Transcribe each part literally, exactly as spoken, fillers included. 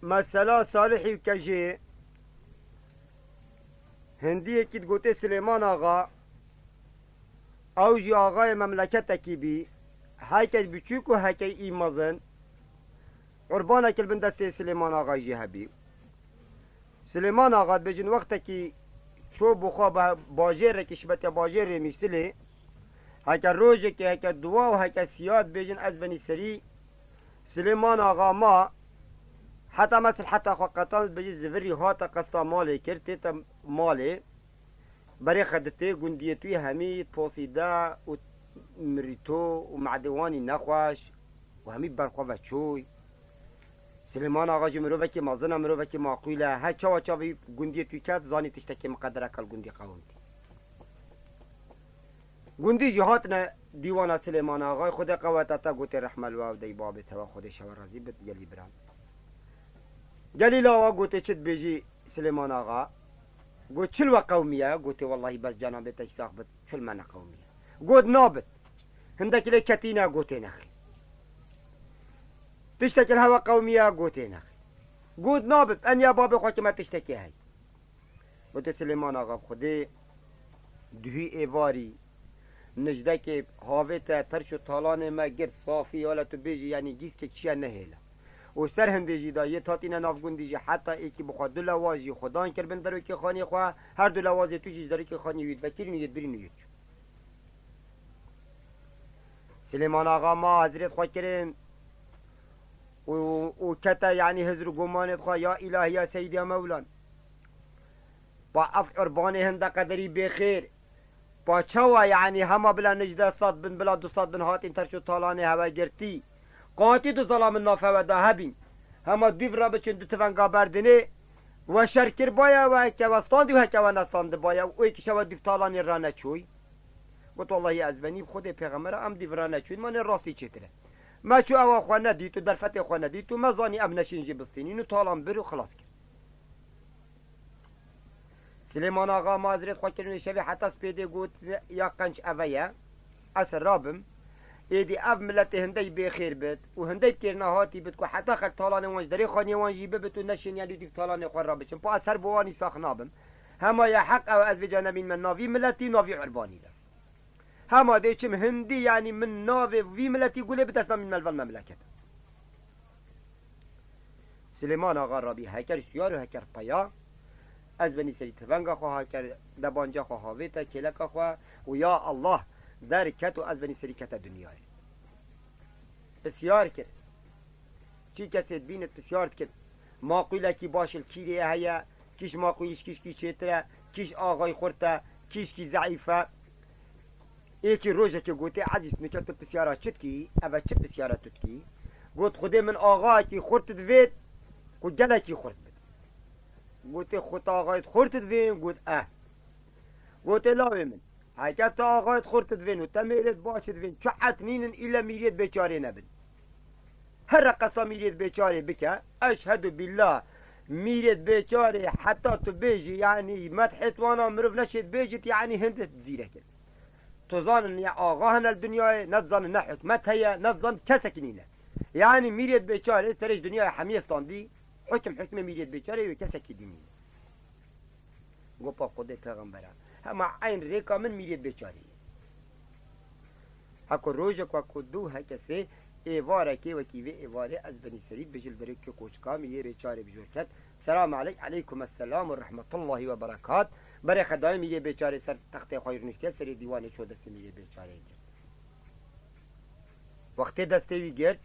Mesela Salihî û Kejê, hindiyekî digotê Silêman Axa, ew jî axayê memleketekî bî, heke biçûk û heke î mezin, qurbanek li bin destê Silêman Axayî jî hebî. Silêman Axa dibêjin wextekî ço bi xwe ba-, bajêrekî şibetiya bajêrê Mîsilê, heke rojekê, heke duwa û heke siya dibêjin ez benî serî Silêman Axa ma, heta mesilheta xwe qetan dibêjin zivirî hate qesta malê kir, tête malê, berê xeditê gundiyê tûyê hemî posîde û mirîto û madê wan î nexweş û hemî ber xwe ve çûy. Silêman Axa jî mirovekî mezin e, mirovekî maqûl e. Her çawa çavê gundiyê tûy ket, zanî tiştekî miqederek e li gundî qewimtî. Gundî jî hatine dîwana Silêman Axayê, Xwedê qeweta te, gotê rehme li we û dey babê te we, Xwedê şewe razî bit gelî biran. Gelî lawa gotê çi dibêjî Silêman Axa? Got çi li we qewimiye? Gotê wellahî bes cenabê te jî sax bit, çi li me neqewimiye. Got nabit. Hindekî lê ketîne gotê nexê. Tiştekî li hewe qewimiye gotê nexê. Got nabit, eniya babê xwe kime tiştekê heye. Gotê Silêman Axa bi Xwedê duhî êvarî nijdekê havê te terş û talanê me girt safî, wele tu bêjî, yanî gîskek çiye nehêle. Û ser hindê jî da yê hatîne nav gundî jî heta êkî bi xwe du lewaz jî xwedan kir bin derokê xaniyê xwe, her du lewazê tu jî ji derokê xaniyê wî divekirîn û yê dibirîn û yê diçûn. Silêman Axa ma hizrêt xwe kirin û, û kete, yanî hizr û gumanêt xwe, ya îlahî, ya seyîd, ya mewlan. Pa ev urbanê hinde qederî bêxêr. Pa çawa, yanî hema bila nijdeh sed bin, bila du sed bin hatîn terş û talanê hewe girtî. Qatî du zalamin nav hewe da hebîn. Hema dûv re biçin du tivenga berdinê. We şer kir baye, we heke we standî û heke we nestandibaya. Û êkî şewe dûv talanê re neçûy. Got wellahî ez venî bi Xwedê pêxemera em dîv re neçûn, me nê rastî çêtir e. Me çû ewa xwe nedît û derfetê xwe nedît û me zanî ev neşên jî bistînîn û talan bir û xilas kir. Silêman Axa ma hizrêt xwe kirin û şevê heta spêdê got ya qenc eve ye. Ez rabim. Êdî ev miletê hindey bêxêr bit û hindey bi kêr nehatî bit ku heta xelk talanê wan ji derê xaniyê wan jî bibit û neşên yanî dîv talanê xwe re biçin. Pa ez her bo wanî sax nabim. Hema ya heq ew ez vêca nemînme navî miletî, navî urbanî de. Hema dê çim hindî, yanî min navê vî miletî gulê bi dest nemînme li van memleket. Silêman Axa rabî heker şiyar û heker peya. Ez benî serî tivenga xwe, heker debanca xwe havête kêleka xwe û ya Allah derket û ez benî serî kete dinyayê. Pisyar kir. Çi kesê dibînit pisyar dikin. Maqûlekî baş li kîrê heye, kîş maqûlî ji kîşkî çêtir e, kîş axayî xurt e, kîşkî zeîf e. Êkî rojekê gotê, Ezîz, nike tu pisyara çi dikî? Eve çi pisyara tu dikî? Got, Xwedê min axayekî xurt divêt ku gelekî xurt bit. Gotê, Xwe tu axayê xurt divên? Got, eh. Gotê, lawê min, heke tu axayê xurt divên û te mêrêt baş divên, çi et nînin île mîrêt bêçarê nebin. Here qesa mîrêt bêçarê bike, eşhedû billah, mîrêt bêçarê heta tu bêjî, yanî medhêt wana mirov neşêt bêjit, yanî hindit zîrek in. Tu zanin ya axa hene li dinyayê, ne dizanin ne hikmet heye, ne dizanin kesekî nîne. Yanî mîrêt bêçarê serê ji dinyayê hemiyê standî, hukm hukmê mîrêt bêçarê wê kesekî dî nîne. Gopa Xwedê pêxembera. Hema eyn rêka min mîrêt bêçarê ye. Heko rojek wek ku du heke sê êvarekê wekî vê êvarê ez benî serî bijil derê ke koçka mîrê bêçarê bijor ket. Selam aleyk, aleykum esselam û rehmetullahi we berekat. Berê xedayê mîrê bêçarê ser textê xwe rûniştiye serê dîwanê ço destê mîrê bêçarê girt. Wextê destê wî girt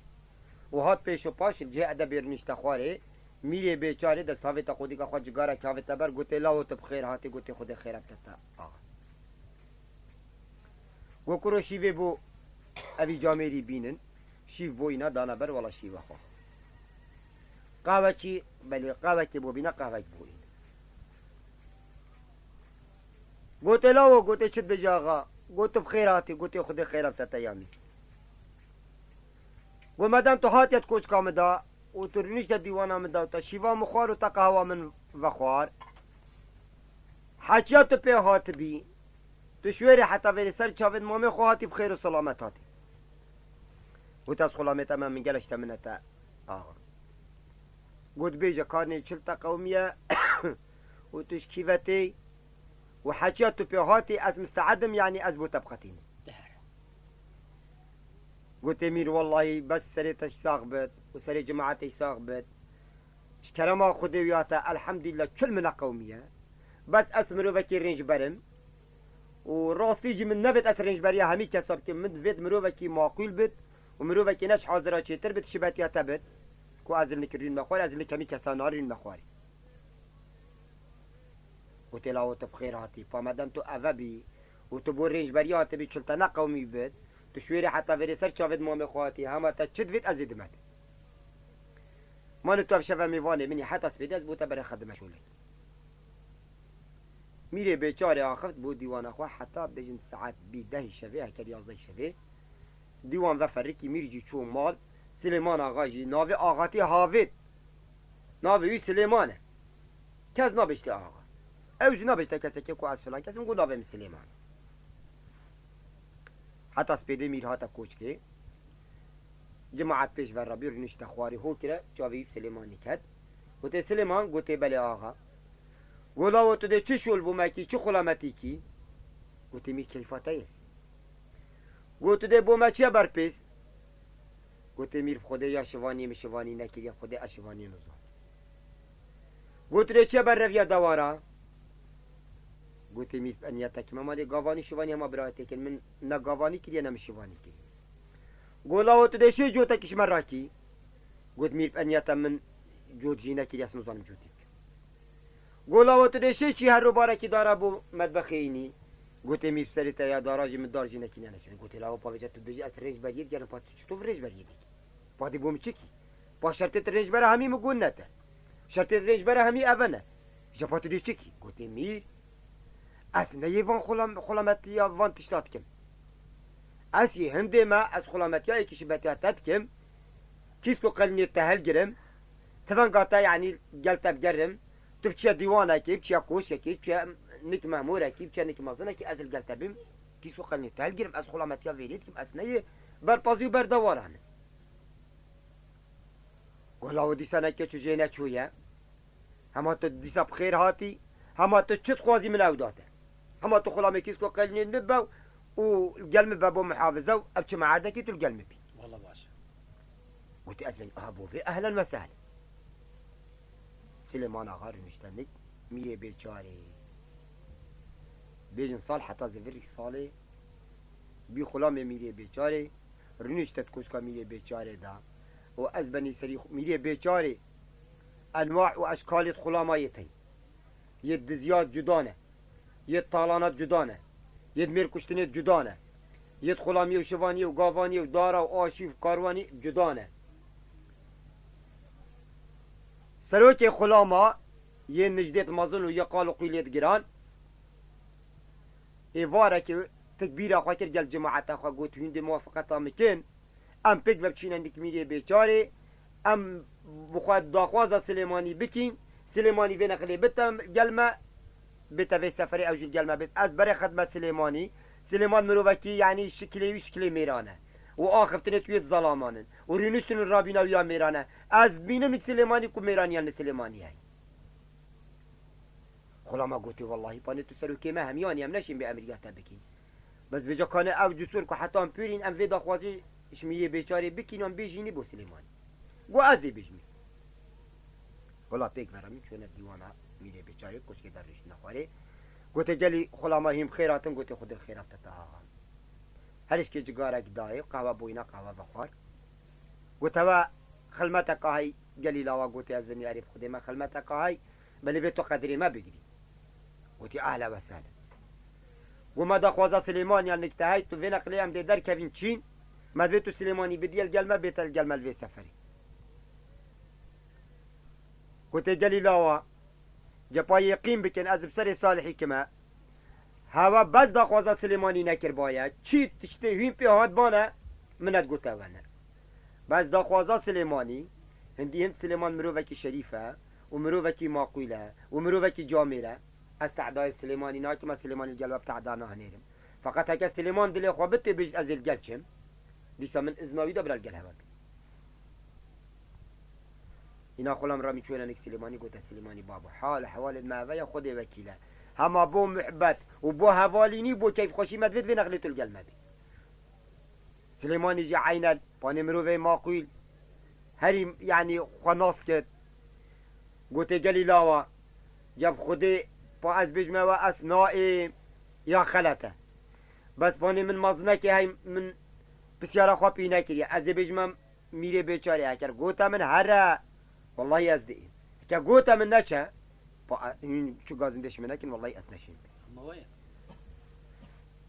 û hat pêş û paş li cihê edebê rûnişte xwarê, mîrê bêçarê dest havête qodîka xwe cigara kavête ber, gotê, Lawo tu bi xêr hatî, gotê, Xwedê xêra bide te, axa. Go kuro şîvê bo evî camêrî bînin, şîv boyîna dana ber, wela şîva xwe. Qahwekî, belê qahwekî bo bîna, qahwek boyîn. Gotê, Lawo, gotê, çi dibêjî axa? Got, tu bi xêr hatî, gotê, Xwedê xêra bide te ya mîr. Got, medem tu hatiye di koçka min da û tu rûnişte dîwana min da û te şîva min xwar û te qehwa min vexwar. Heçiya tu pê hatibî, tu ji wêrê heta vêrê ser çavên mamê xwe hatî bi xêr û selamet hatî. Got, ez xulamê te me, min gelek ji te minete axa. Got bêje karnê çil te qewmiye û tu ji kî ve tê û heçiya tu pê hatî ez misteed im, yanî ez bo te biqetînim. Gotê mîr, wellahî bes serê te sax bit û serê cemaetê sax bit. Ji kerema Xwedê û ya te elhemdulillah çil min neqewmiye. Bes ez mirovekî rênjber im. Û rastî jî min nevêt ez rênjberiya hemî kesa bikim. Min divêt mirovekî maqûl bit û mirovekî ne ji hazira çêtir bit, şibetiya te bit. Ku ez li nikirîn me xwarî, ez li kemî kesa narîn me xwarî. Gotê lawo tu bi xêr hatî. Pameden tu eve bî û tu bo rênjberiya hatibî çil te neqewmî bit. Tu şwêrê heta vêrê ser çavê dimamê xwe hatî. Hema te çi divêt ez ê dime te. Mane tu ev şeve mêvanê min î, heta spêdê ez bo te berê xedime şolekî. Mîrê bêçarê axift bo dîwana xwe heta bêjin saet bî dehî şevê, heker yazdehî şevê. Dîwan veferikî, mîr jî çû mal. Silêman Axa jî navê axatî havêt. Navê wî Silêman e. Kes nabêjte axa. Ew jî nabêjte kesekê ku ez filan kes im, got navê min Silêman e. Heta spêdê mîr hate koçkê. Cemaet pêş ve re bî, rûnişte xwarî hol kire, çavê wî bi Silêmanî ket. Gotê Silêman, gotê belê axa. Go lawo tu dê çi şol bo me kî, çi xulametî kî? Gotê mîr keyfa te ye. Got tu dê bo me çi ye berpês? Gotê mîr bi Xwedê ya şivaniyê min şivanî nekiriye, Xwedê ez şivaniyê nizam. Got tu dê çi ye ber reviya dewara? Gotê mîr bi eniyeta kime ma dê gavanî şivanî hema birayetê kin, min ne gavanî kiriye ne min şivanî kiriye. Go lawo tu dê şê cotekî ji me rakî? Got mîr bi eniyeta min cot jî nekiriye, ez nizanim cotî bikim. Go lawo tu dê şê çî her robarekî dara bo medbexê înî? Gotê mîr bi serê te ya dara jî min dar jî nekîne neşin. Gotê lawo pavêca tu bêjî ez rênjberiyê digerim, pa tu çito rênjberiyê dikî? Pa dê bo min çi kî? Pa şertê tu rênjbera hemî min got ne te. Şertê tu rênjbera hemî eve ne. Ji pa tu dê çi kî? Gotê mîr, ez ne yê van xulam-, xulametiya van tişta dikim. Ez yê hindê me, ez xulametiya yekî şibetiya te dikim. Kîsk û qelînê te hilgirim. Tivenga te, yanî gel te bigerim. Tu biçiye dîwanekê, biçiye koşkekê, biçiye nik memorekî, biçiye nik mezinekî, ez li gel te bim. Kîsk û qelînê te hilgirim, ez xulametiya vêrê dikim, ez ne yê berpazî û berdewaran im. Go lawo dîsa ne keç û jê neçû ye. Hema tu dîsa bi xêr hatî, hema tu çi dixwazî min ew date. Hema tu xulamê kîsk û qelînê min be û gel min be bo muhafize û ev çi me erdekî tu li gel min bî. Wala baş e. Gotî ez bêjim, aha bo vê ehlen ve sehlen. Silêman Axa rûnişte nik mîrê bêçarê. Bêjin sal heta zivirî salê bî xulamê mîrê bêçarê, rûnişte di koşka mîrê bêçarê de û ez benî serî xu-, mîrê bêçarê enwa û eşkalê di xulama yê tey. Yê diziya cuda ne. Yê talana cuda ne. Yê mêr kuştinê cuda ne. Yê xulamiyê û şivaniyê û gavaniyê û dara û aşî û karwanî cuda ne. Serokê xulama yê nijdêt mezin û yê qal û qîlêt giran, êvarekê tikbîra xwe kir gel cemaeta xwe, got hûn dê muwafeqeta min kin. Em pêk ve biçîne nik mîrê bêçarê, em bi xwe daxwaza Silêmanî bikîn, Silêmanî vê neqilê bite gel me, bête vê seferê ew jî li gel me bêt. Ez berê xedime Silêmanî. Silêman mirovekî, yanî şikilê wî şikilê mêran e. Û axiftinê tu yê di zalaman in. Û rûniştin û rabîna wî ya mêran e. Ez dibînim li Silêmanî ku mêraniyan li Silêmanî heye. Xulama gotê, wellahî panê tu serokê me hemiyanî, em neşên bê emriya te bikîn. Bes vêca kane ew cusur ku heta em pûrîn, em vê daxwazê ji mîrê bêçarê bikîn, em bêjînî bo Silêmanî. Got ez ê bêjimî. Wela pêk ve re min çûne dîwana mîrê bêçarê, koçkê de rûniştine xwarê. Gotê gelî xulama hîn bi xêr hatin, gotê Xwedê xêra te te axa. Herişkê cigarek dayê, qehwe boyna qehwe vexwar. Got ewe xilmeteka hey, gelî lawa gotê ez vinî erê bi Xwedê me xilmeteka hey, belê vê tu qedirê me bigirî. Gotî ehlen ve sehlen. Got me daxwaza Silêmaniya nik te hey, tu vê neqlê em dê derkevîn çîn, me divê tu Silêmanî bidî li gel me, bête li gel me li vê seferê. Gotê gelî lawa, cepa yêqîn bikin, ez bi serê Salihî kime. Hewa bes daxwaza Silêmanî nekiribaye. Çi tiştê hûn pê hatibane, min nedgote we ne. Bes daxwaza Silêmanî, hindî hind Silêman mirovekî şerîf e û mirovekî maqûl e û mirovekî camêr e. Ez tehdayê Silêmanî nakim, ez Silêmanî li gel we bi tehda nahinêrim. Feqet heke Silêman dilê xwe bi tê bêjt ez ê li gel çim, dîsa min izna wî de bira li gel hewe bî. Îna xulam ramî çû êne nik Silêmanî, gote Silêmanî babo, hal hewalê me eve ye, Xwedê wekîl e. Hema bo muhbet û bo hevalînî, bo keyfxweşî me divêt vê nexlê tu li gel me bî. Silêmanî jî eynen panê mirovê maqûl, herî, yanî, xwe nas kir. Gotê gelî lawa, cem Xwedê pa ez bêjime we ez naêm ya xelet e. Bes panê min maz neke hey min pisyara xwe pî nekiriye. Ez ê bêjime Mîrê Bêçarê eker gote min here, wellahî ez diêm. Heke gote min neçe, pa hûn çi gazîndê ji min nekin, wellahî ez neşêm. Ama we ye.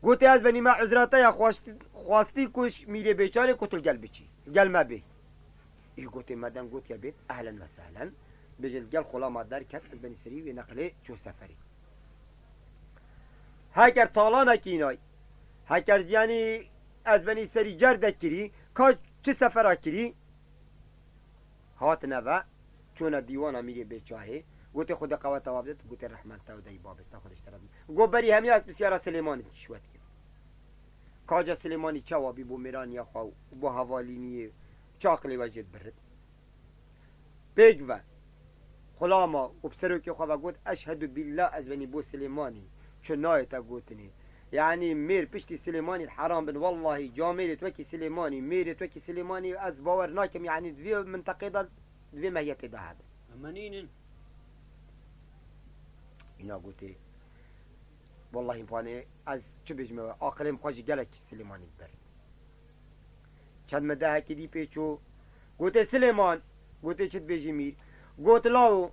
Gotê ez benî me uzra te ya xwast-, xwastî ku ji Mîrê Bêçarê ku tu li gel biçî. Li gel me bê. Î gotê me dem gotiye bêt, ehlen ve sehlen. Bêje li gel xulama derket, ez benî serî wê neqilê çû seferî. Heker talanekî nay. Heker jiyanî ez benî serî cer de kirî, ka çi sefera kirî? Hatine ve, çûne dîwana Mîrê Bêçarê. Gotê Xwedê qeweta we bidit, gotê rehmeta te û deyî babê te Xwedê ji te razî. Go berî hemiya ez pisyara Silêmanî şwet kim. Kaca Silêmanî çawa bî bo mêraniya xwe û bo hevalîniyê, çi aqilê we jê dibirit? Pêk ve, xulama û bi serokê xwe ve got, eşhedû bîllah ez venî bo Silêmanî, çi nayê te gotinê. Yanî mêr piştî Silêmanî heram bin, wellahî camêrê wekî Silêmanî, mêrê wekî Silêmanî ez bawer nakim, yanî di vê minteqê de, di vê mehiyetê de hebin. Emenînin. Îna gotê, wellahî panê ez çi bêjime we, aqilê min xwe ji gelek Silêmanî diber. Çend midehekî dî pê çû, gotê Silêman, gotê çi dibêjî mîr? Got lawo,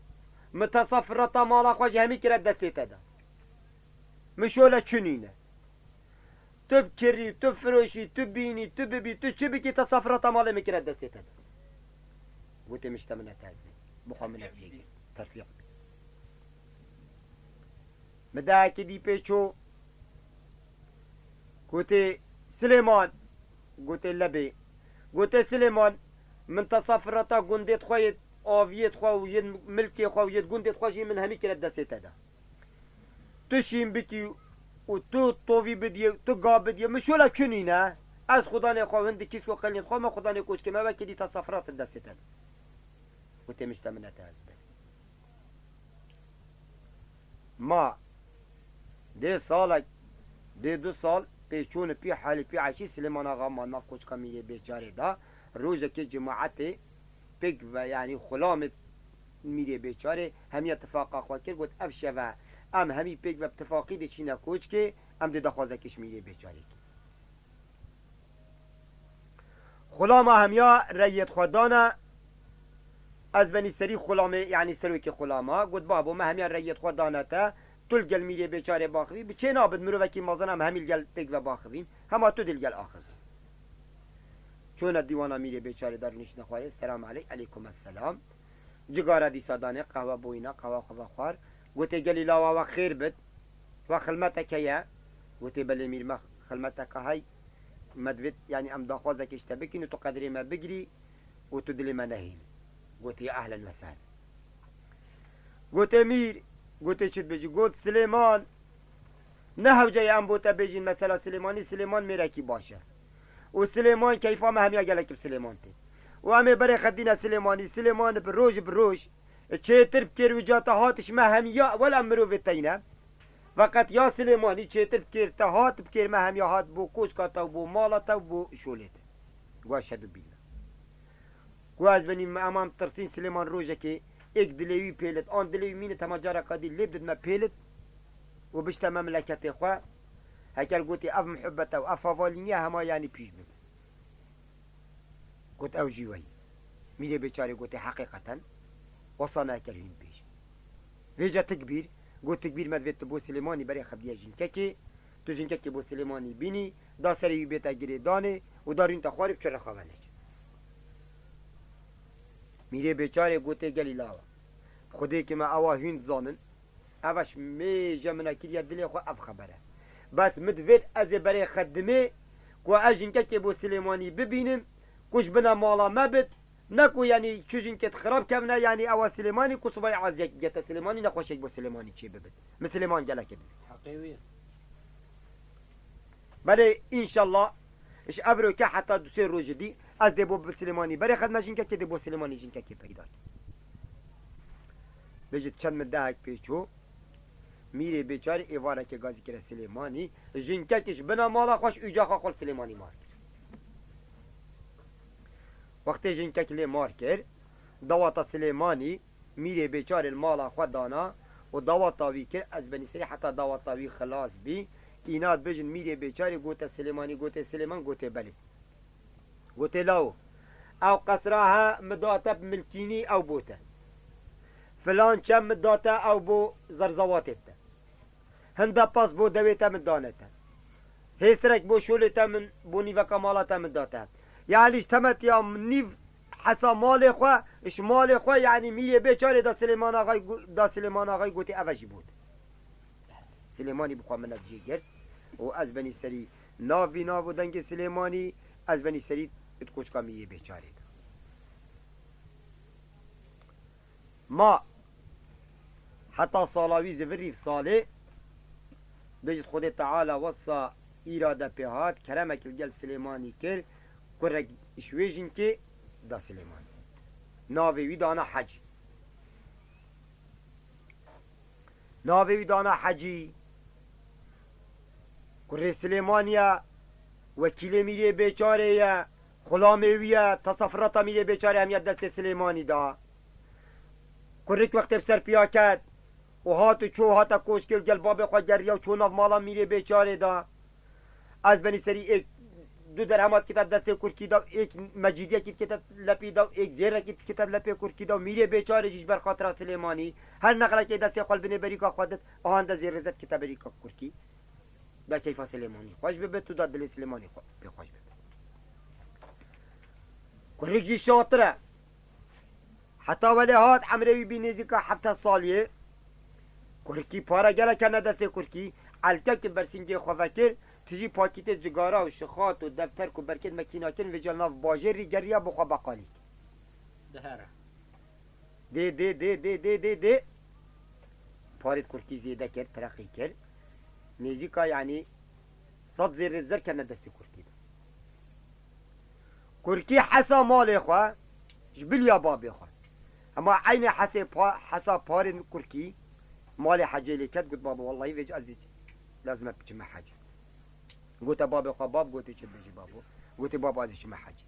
min tesefirata mala xwe ji hemî kire destê te de. Min şole çi nîne. Tu bikirî, tu firoşî, tu bînî, tu bibî, tu çi bikî, tesefirata malê min kire destê te de. Gotê min ji te minete ez bê. Bixwe minetiyê kir. Teflîq bî. Midehekî dî pê çû, gotê Silêman, gotê lebê. Gotê Silêman, min tesefirata gundê xwe yê, aviyê xwe û yê milkê xwe û yê gundê xwe jî min hemî kire destê te de. Tu şîn bikî û tu tovî bidiyê, tu ga bidiyê, min şole çi nîne? Ez xudanê xwe hindikî so qelîn xwe, me xudanê koçkê me vekirî tesefirat destê te de. Gotê min ji te minete ez bê. Ma dê salek, dê du sal pê çûne pî halî pî eşî Silêman Axa ma nav koçka Mîrê Bêçarê da, rojekê cemaetê pêk ve, yanî xulamê Mîrê Bêçarê hemiya tifaqa xwe kir, got, ev şeve em hemî pêk ve bi tifaqî diçîne koçkê, em dê daxwazekê ji Mîrê Bêçarê kin. Xulama hemiya reyê xwe dane, ez benî serî xulamê, yanî serokê xulama, got, babo, me hemiya reyê xwe dane te, tu li gel Mîrê Bêçarê baxivî, bi çê nabit mirovekî mezin em hemî li gel pêk ve baxivîn, hema tu dê li gel axivî. Çûne dîwana Mîrê Bêçarê de rûniştine xwe yê, selam eleyk, eleykum esselam. Cigara dîsa danê, qehwe boyîna, qehwa xwe ve xwar. Gotê, gelî lawa we xêr bit. We xilmeteke ye. Gotê, belê mîr, me xilmeteke hey. Me divêt, yanî em daxwazekê ji te bikin û tu qedrê me bigirî û tu dilê me nehêlî. Gotê, ehlen ve sehlen. Gotê, mîr, gotê, çi dibêjî? Got, Silêman, ne hewce ye em bo te bêjîn mesela Silêmanî, Silêman mêrekî baş e. Û Silêman keyfa me hemiya gelek bi Silêman tê. Û em ê berê xedîne Silêmanî, Silêman bi roj bi roj, çêtir bikêr û cata hatiş me hemiya, wela em mirovê teyne. Feqet ya Silêmanî çêtir bikêr te hat bikêr me hemiya hat bo koçka te û bo mala te û bo şolê te. Got, eşhedû bîllah. Ku ez benî me, em, em tirsîn Silêman rojekê êk dilê wî pêlit, an dilê wî mînit hema careka dî lê bidit me pêlit û bişte me mileketê xwe. Heker gotî ev muhibbete û ev hevalîniye hema yanî pîş bibe. Got ew jî weyî. Mîrê Bêçarê gotê heqîqeten wesane heker hîn bêjin. Vêce tikbîr, got tikbîr me divê tu bo Silêmanî berê xebiye jinkekê, tu jinkekê bo Silêmanî bînî, da serê wî bête girêdanê û da rûnte xwarê bi çi rexave neçe. Mîrê Bêçarê gotê gelî lawa. Xwedêkê me ewa hûn dizanin. Eva ji mêje min e kiriye dilê xwe ev xeber e. Bes min divêt ez ê berê xedimê ku ez jinkekê bo Silêmanî bibînim, ku ji bina mala me bit, ne ku yanî çi jinkê xirab kevne, yanî ewa Silêmanî ku sibay aziyek bigete Silêmanî, nexweşek bo Silêmanî çê bibit. Min Silêman gelekê divêt. Heqê wî ye. Belê, înşallah, ji evroke heta du sê rojê dî, ez dê bo bi Silêmanî berê xedime jinkekê, dê bo Silêmanî jinkekê peyda kim. Bêjit çend min dehek pê çû, mîrê bêçarê êvarekê gazî kire Silêmanî, jinkekî ji bina mala xwe ji uca xwe xwe li Silêmanî mar kir. Wextê jinkek lê mar kir, dawata Silêmanî mîrê bêçarê li mala xwe dana û dawata wî kir, ez benî serî heta dawata wî xilas bî. Îna dibêjin mîrê bêçarê gote Silêmanî, gotê Silêman, gotê belê. Gotê lawo, ew qesra he min date bi milkînî ew bo te. Filan çem min date ew bo zerzewatê te. Hinde pas bo dewê te min dane te. Hêsirek bo şolê te min, bo nîveka mala te min date. Yanî ji temetiya min nîv hesa malê xwe, ji malê xwe, yanî mîrê bêçarê da Silêman Axayî go-, da Silêman Axayî gotê eve jî bo te. Silêmanî bi xwe milet jê girt û ez benî serî nav vî nav û dengê Silêmanî, ez benî serî di koçka mîrê bêçarê de. Ma heta sala wî zivirî salê, bêjit Xwedê Teala wesa îrade pê hat, keremek li gel Silêmanî kir, kurek ji wê jinkê da Silêmanî. Navê wî dana Hecî. Navê wî dana Hecî. Kurê Silêmanî ye, wekîlê mîrê bêçarê ye, xulamê wî ye, tesefirata mîrê bêçarê hemiya destê Silêmanî da. Kurik wextê bi ser piya ket û hat û çû hate koşkê û gel babê xwe geriya û çû nav mala mîrê bêçarê da. Ez benî serî êk du derhema dikete destê kurkî de, êk mecîdiyekî dikete lepî de, êk zêrekî dikete lepê kurkî de, mîrê bêçarê jî ji ber xatira Silêmanî her nexlekê destê xwe li binê berîka xwe dit, ahande zêrê zet dikete berîka kurkî. Da keyfa Silêmanî xweş bibe, tu da dilê Silêmanî xwe pê xweş bibe. Kurik jî şatir e. Heta welê hat emrê wî bî nêzîka heft saliyê. Kurkî pare gelek hene destê kurkî. Elkek li ber sîngê xwe vekir, tijî pakîtê cigara û şixat û defterk û berkêt mekîna kirin, vêca li nav bajêrî geriya bo xwe beqalî kir. Dihere. Dê, dê, dê, dê, dê, dê, dê. Parêt kurkî zêde kir, tereqî kir. Nêzîka, yanî, sed zêrê zer ketine destê kurkî de. Kurkî hesa malê xwe ji biliya babê xwe. Hema eynê hesê pa-, hesa parên kurkî malê Hecê lê ket, got, "Babo, wellahî vêca ez ê lazim e biçime Hecê." Gote babê xwe, "Bab," gotê, "çi dibêjî babo?" Gotê, "Babo, ez ê çime Hecê."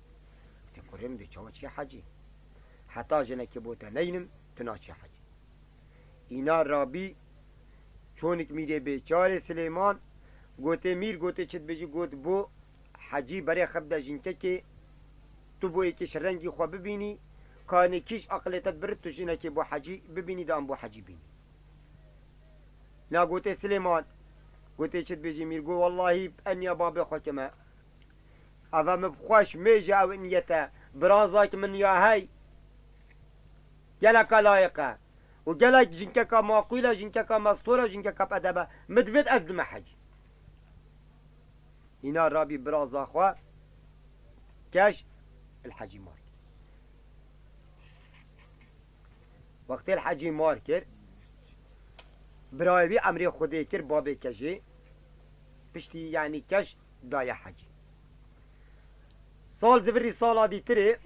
Gotê, "Kurê min dê çawa çi Hecê? Heta jinekê bo te neynim, tu naçî Hecê." Îna rabî çonik mîrê bêçarê Silêman, gotê, "Mîr," gotê, "çi dibêjî?" Got, "Bo Hecî berê xebde jinkekê, tu bo êkê ji rengî xwe bibînî, kanê kîj aqilê te dibir, tu jinekê bo Hecî bibînî, de em bo Hecî bînî." Na gotê Silêman, gotê, "Çi dibêjî mîr?" Got, "Wellahî bi eniya babê xwe kime. Eve min bi xweş mêje ew niyete, birazak min ya hey, geleka layiq e. Û gelek jinkeka maqûl e, jinkeka mestor e, jinkeka bi edeb e. Min divêt ez dime hecî." Îna rabî biraza xwe keş il hecî mar kir. Wextê li hecî mar kir, birayê wî emrê Xwedê kir, babê kejê, piştî, yanî, keş daye hecî. Sal zivirî sala dîtirê,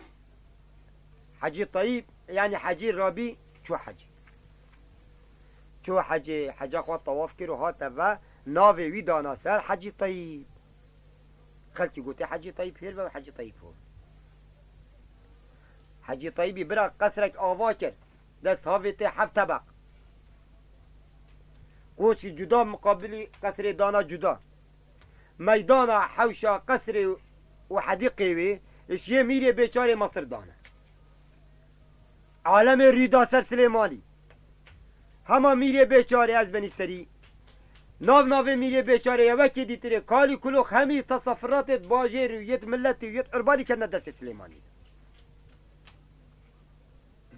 Hecî Tayîb, yanî Hecî Rabî çû hecî. Çû hecî, heca xwe tawaf kir û hate ve, navê wî dana ser Hecî Tayîb. Xelkî gotê Hecî Tayîb hêr be û Hecî Tayîb hov. Hecî Tayîbî bira qesrek ava kir. Dest havê tê heft tebeq. Koçkî cuda muqabilî qesrê dana cuda. Meydana hewşa qesrê û hedîqê wê, ji yê mîrê bêçarê Mesir dane. Alemê rû da ser Silêmanî. Hema mîrê bêçarê ez benî serî. Nav navê mîrê bêçarê ye wekî dîtirê. Kalî kulox hemî tesefiratê di bajêr û yêt miletî û yêt urbanî ketine destê Silêmanî.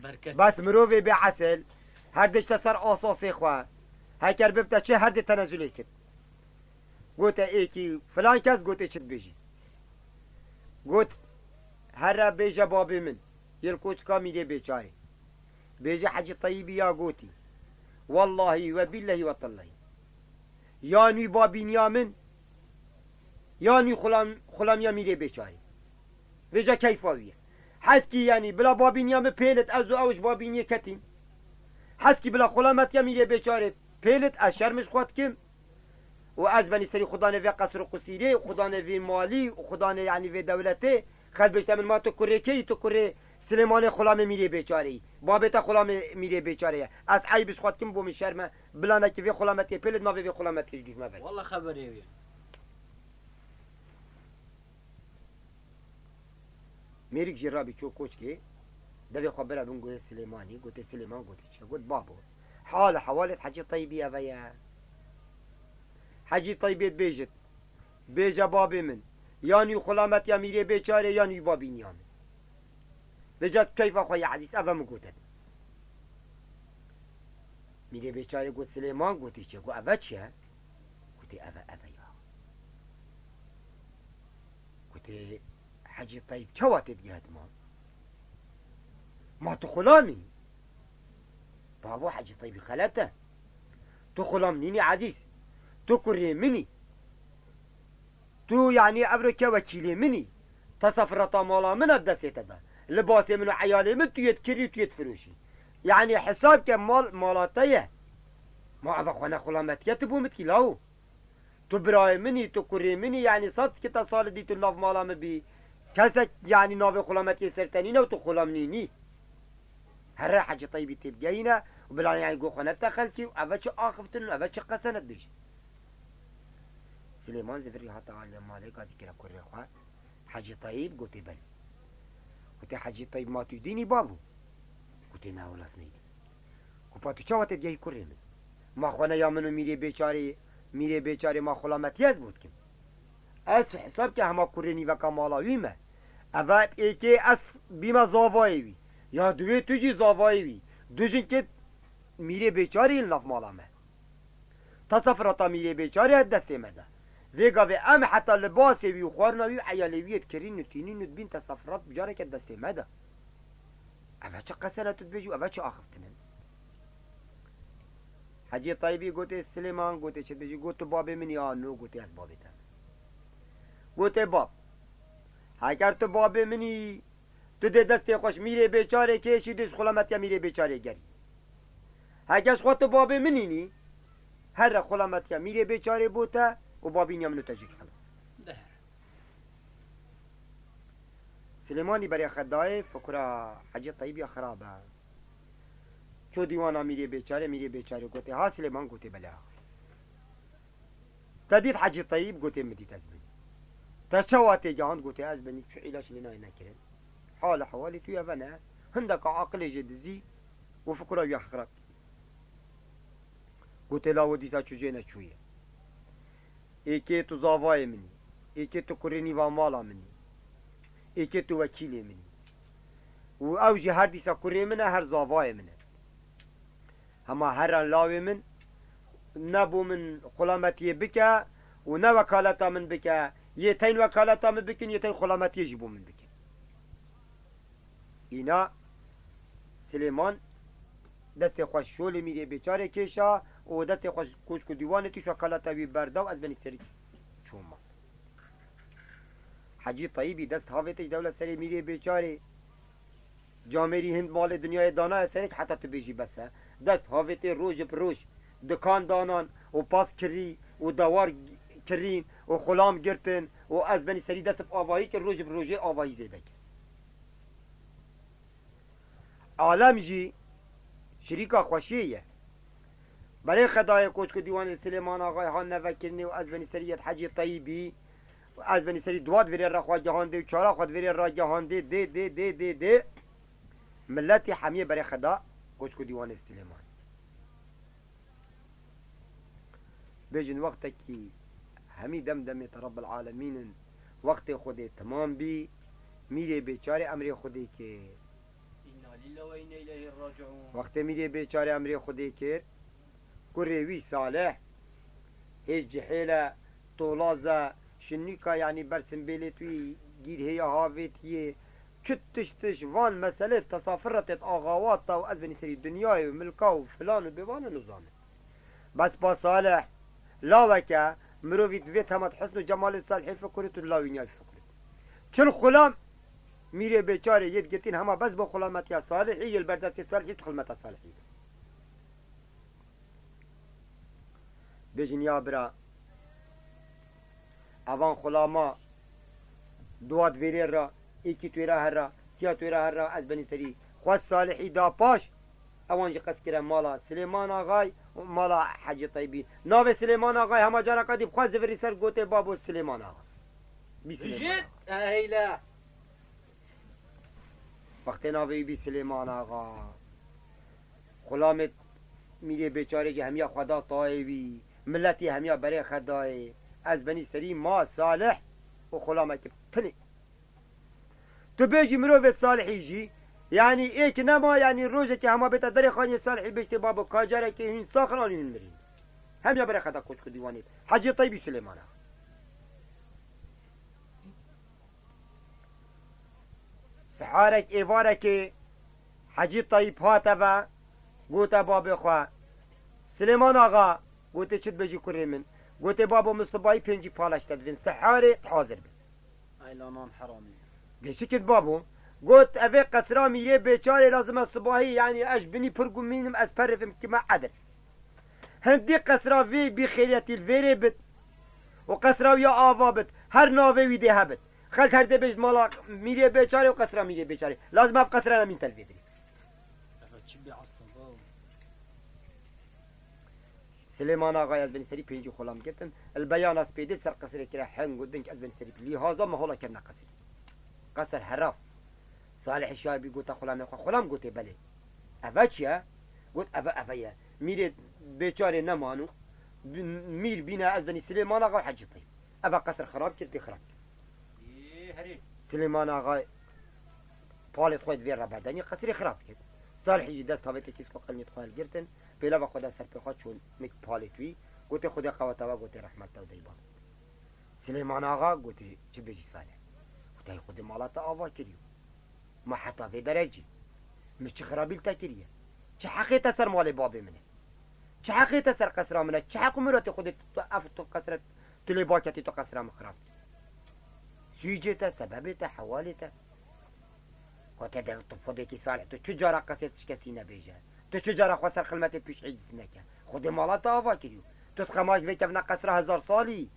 Berket. Bes mirovê bê esil, her dişte ser asasê xwe. Heker bibte çi her dê tenezulê kir. Gote êkî filan kes, gote çi dibêjî? Got, here bêje babê min, yê li koçka mîrê bêçarê. Bêje Hecî Teyîbî ya gotî. Wellahî we bîllehî we tillehî. Yan wî babîniya min, yan wî xulam-, xulamiya mîrê bêçarê. Vêca keyfa wî ye. Heskî yanî bila babîniya min pêlit, ez û ew ji babîniyê ketîn. Heskî bila xulametiya mîrê bêçarê pêlit, ez şerm ji xwe dikim. Û ez benî serî xudanê vê qesr û qusîrê, xudanê vê malî û xudanê, yanî, vê dewletê. Xelk bêjte min, ma tu kurê kê yî? Tu kurê Silêmanê xulamê mîrê bêçarê yî. Babê te xulamê mîrê bêçarê ye. Ez eyb ji xwe dikim, bo min şerm e. Bila nekî vê xulametiye pêlit, navê vê xulametiye ji dûr me ber. Walla xeberê wî ye. Mêrik jî rabî çû koçkê, devê xwe bira bin guhê Silêmanî, gotê, Silêman, gotê çi? Got, babo, hal û hewalê Hecî Teyîbî eve ye. Hecî Teyîbê bêjit, bêje babê min, yan wî xulametiya mîrê bêçarê, yan wî babîniya min. Vêca tu keyfa xwe ya ezîz, eve min gote. Mîrê bêçarê got, Silêman, gotê çi? Got, eve çi ye? Gotê, eve, eve ya. Gotê, Hecî Teyîb çawa tê digehe dima? Ma tu xulam î? Babo, Hecî Teyîbî xelet e. Tu xulam nînî ezîz. Tu kurê min î. Tu, yanî, evro ke wekîlê min î. Tesefirata mala min e destê te de. Libasê min û eyalê min tu yê dikirî, tu yê difiroşî. Yanî, hesab ke mal mala te ye. Ma eve xwe ne xulametiye tu bo min dikî lawo? Tu birayê min î, tu kurê min î, yanî sed kita sal dî tu nav mala min bî. Kesek, yanî, navê xulametiye ser te nîne û tu xulam nînî. Here Hecî Teyîbî têbigehîne û bila, yanî, go xwe nete xelkî û eve çi axiftin û eve çi qese ne dibêjin. Silêman zivirî hate aliyê malê, gazî kire kurê xwe. Hecî Teyîb gotê belê. Gotê, Hecî Teyîb, ma tu dînî babo? Gotê, ne wela ez neydî. Got, pa tu çawa têdigehî kurê min? Ma xwe ne ya min û mîrê bêçarê, mîrê bêçarê ma xulametiye ez bo dikim? Ez hesab ke hema kurê nîveka mala wî me. Eve êkê ez bîme zavayê wî. Ya duwê tu jî zavayê wî. Du jinkê mîrê bêçarê yên nav mala me. Tesefirata mîrê bêçarê hate destê me de. Vê gavê em heta libasê wî û xwarina wî û eyalê wî yê dikirîn û tînîn û dibîn tesefirat bi careke destê me de. Eve çi qese ne tu dibêjî û eve çi axiftin in? Hecî Teyîbî gotê, Silêman, gotê çi dibêjî? Got, tu babê min î? Ya no, gotê, ez babê te me. Gotê, bab, heger tu babê min î, tu dê destê xwe ji mîrê bêçarê kêşî, dê ji xulametiya mîrê bêçarê gerî. Heger ji xwe tu babê min î nî, here xulametiya mîrê bêçarê bo te û babîniya min û te jî xelas. Silêmanî berê xwe dayê, fikra Hecî Teyîbî ya xirab e. Çû dîwana mîrê bêçarê, mîrê bêçarê gotê, ha Silêman? Gotê, belê axê. Te dît Hecî Teyîb? Gotê, min dît, ez binî. Te çawa têgihand? Gotê, ez binî, tu îlaç lê nayê nekirin. Hal û hewalê tu eve ne, hindeka aqilê jê dizî û fikra wî ya xirab. Gotê, lawo dîsa çû jê neçûye. Êkê tu zavayê min î, êkê tu kurê nîva mala min î, êkê tu wekîlê min î. Û ew jî her dîsa kurê min e, her zavayê min e. Hema here lawê min, ne bo min xulametiyê bike û ne wekaleta min bike, yê teyn wekaleta min bikin, yê teyn xulametiyê jî bo min bikin. Îna Silêman destê xwe ji şolê mîrê bêçarê kêşa û destê xwe ji koçk û dîwanê tîş wekaleta wî berda û ez benî serî çûm mal. Hecî Teyîbî dest havêtê ji dewle serê mîrê bêçarê. Camêrî hind malê dinyayê danaye serek heta tu bêjî bes e. Dest havêtê roj bi roj dikan danan û pas kirî û dewar kirîn û xulam girtin û ez benî serî dest bi avahî kir, roj bi rojê avahî zêde kir. Alem jî şirîka xweşiyê ye. Berê xedayê koçk û dîwanê Silêman Axayê han nevekirinê û ez benî serî yet Hecî Teyîbî û ez benî serî duwa di vêrê re xwe gihandê û çara xwe di vêrê re gihandê dê, dê, dê, dê, dê. Miletî hemiyê berê xeda koçk û dîwanê Silêman. Bêjin wextekî hemî dem demê te Rebbil Alemîn in, wextê Xwedê temam bî, mîrê bêçarê emrê Xwedê kir. Înna lîllâh we înne îleyhî raciûn. Wextê mîrê bêçarê emrê Xwedê kir, kurê wî Salih, hêj cihêl e, tolaz e, şinîka, yanî bersimbêlê tu yî gîrhêya havêtiyê, çi tişt tişt van meselê tesafiretêt axawata û ez benî serî dinyayê û milka û filan û bêvan e nizane. Bes pa Salih, laweke, mirovî divê temat husn û cemalê Salihê fikurit û lawî niyayî fikurit. Çil xulam, mîrê bêçarê yê digirtîn hema bes bo xulametiya Salihî, yê li ber destê Salihî di xilmeta Salihî de. Bêjin ya bira, evan xulama, duwa di vêrê ra, êkî tu êra herra, tiya tu êra herra, ez benî serî. Xwe Salihî da paş, ewan jî qesd kire mala Silêman Axay û mala Hecî Teybî. Navê Silêman Axay hema careka dî bi xwe zivirî ser, gotê babo Silêman Axa. Bî Silêman Jît Axa. Eheyle. Wextê navê wî bî Silêman Axa. Xulamê mîrê bêçarê jî hemiya xwe da tayê wî. Miletî hemiya berê xwe dayê. Ez benî serî ma Salih û xulamekî tinê. Tu bêjî mirovê Salihî jî, yanî êk nema, yanî rojekê hema bêta derê xaniyê Salihî bêjtê babo ka carekê hûn saxin anî hûn mirîn. Hemiya berê xwe da koçk û dîwanê. Hecî Teybî Silêman Axa. Siharek êvarekê Hecî Tayîp hate ve, gote babê xwe, Silêman Axa, gotê çi dibêjî kurê min? Gotê babo min sibayî pêncî paleş te didin, siharê hazir bin. Aylanan heramî. Dê çi kit babo? Got evê qesra mîrê bêçarê lazim e sibahî, yanî ez binî pir gumînim, ez perivim kime edir. Hindî qesra vê bî xêriyetî li vêrê bit û qesra wî ya ava bit, her navê wî dê hebit. Xelk her dê bêjt mala mîrê bêçarê û qesra mîrê bêçarê. Lazim ev qesra nemîn te li vê dirê. Efe çi bê aslan, babo. Silêman Axayê ez benî serî pêncî xulam girtin. Li beyana spêdê ser qesrê kire heng û ding ez benî serî. Lîhaza me hola kevne qesrê. Qesr heraf. Salih şahibî gote xulamê xwe. Xulam gotê belê. Eve çi ye? Got eve eve ye. Mîrê bêçarê nemano. Bi-, mîr bîne ez benî Silêman Axa û Hecî Teyb. Eve qesr xirab kir, tê xirab kir. Ê, herê. Silêman Axa palê xwe di vê re berdenî, qesrê xirab kir. Salihî jî dest havê tê kîsko qelmî xwe hilgirtin, pêlava xwe da ser pê xwe çûn nik palê wî, gotê Xwedê qeweta we, gotê rehmet te û dey bab. Silêman Axa gotê çi bêjî Salih? Gotê hey Xwedê mala te ava kiriyo. Ma heta vê derecî. Min çi xirabî li te kiriye? Çi heqê te ser malê babê min e? Çi heqê te ser qesra min e? Çi heq û miratê Xwedê tu, tu, ev tu qesre, tu lê baketî tu qesra min xirab kir? Sûcê te, sebebê te, hewalê te. Xwe te de tu Xwedêkî Salih, tu çi cara qesê tişkesî nebêje? Tu çi cara xwe ser xilmetê pîş êciz neke? Xwedê mala te ava kiriyo. Tu dixemaj vê kevna qesra hezar salî.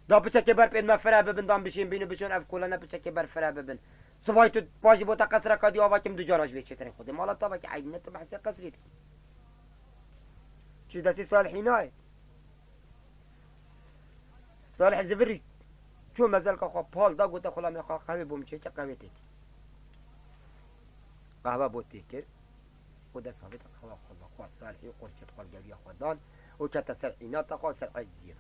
Da piçekê ber pê me fire bibin, dan bişên bîn û biçin ev kolene piçekê ber fire bibin. Sibay tu paşî bo te qesreka dî ava kim du cara ji vê çêtirê Xwedê mala te ava ki eynîne tu behsê qesrê dikî. Çi destê Salihî nayê. Salih zivirî çû mezelka xwe pal da, gote xulamê xwe qehwê bo min çêke, qehwê têkir. Qehwe bo têkir û dest havêt qehwa xwe xwar Salihî qurçet xwe geviya xwe dan û kete ser înata xwe û ser eciziyê.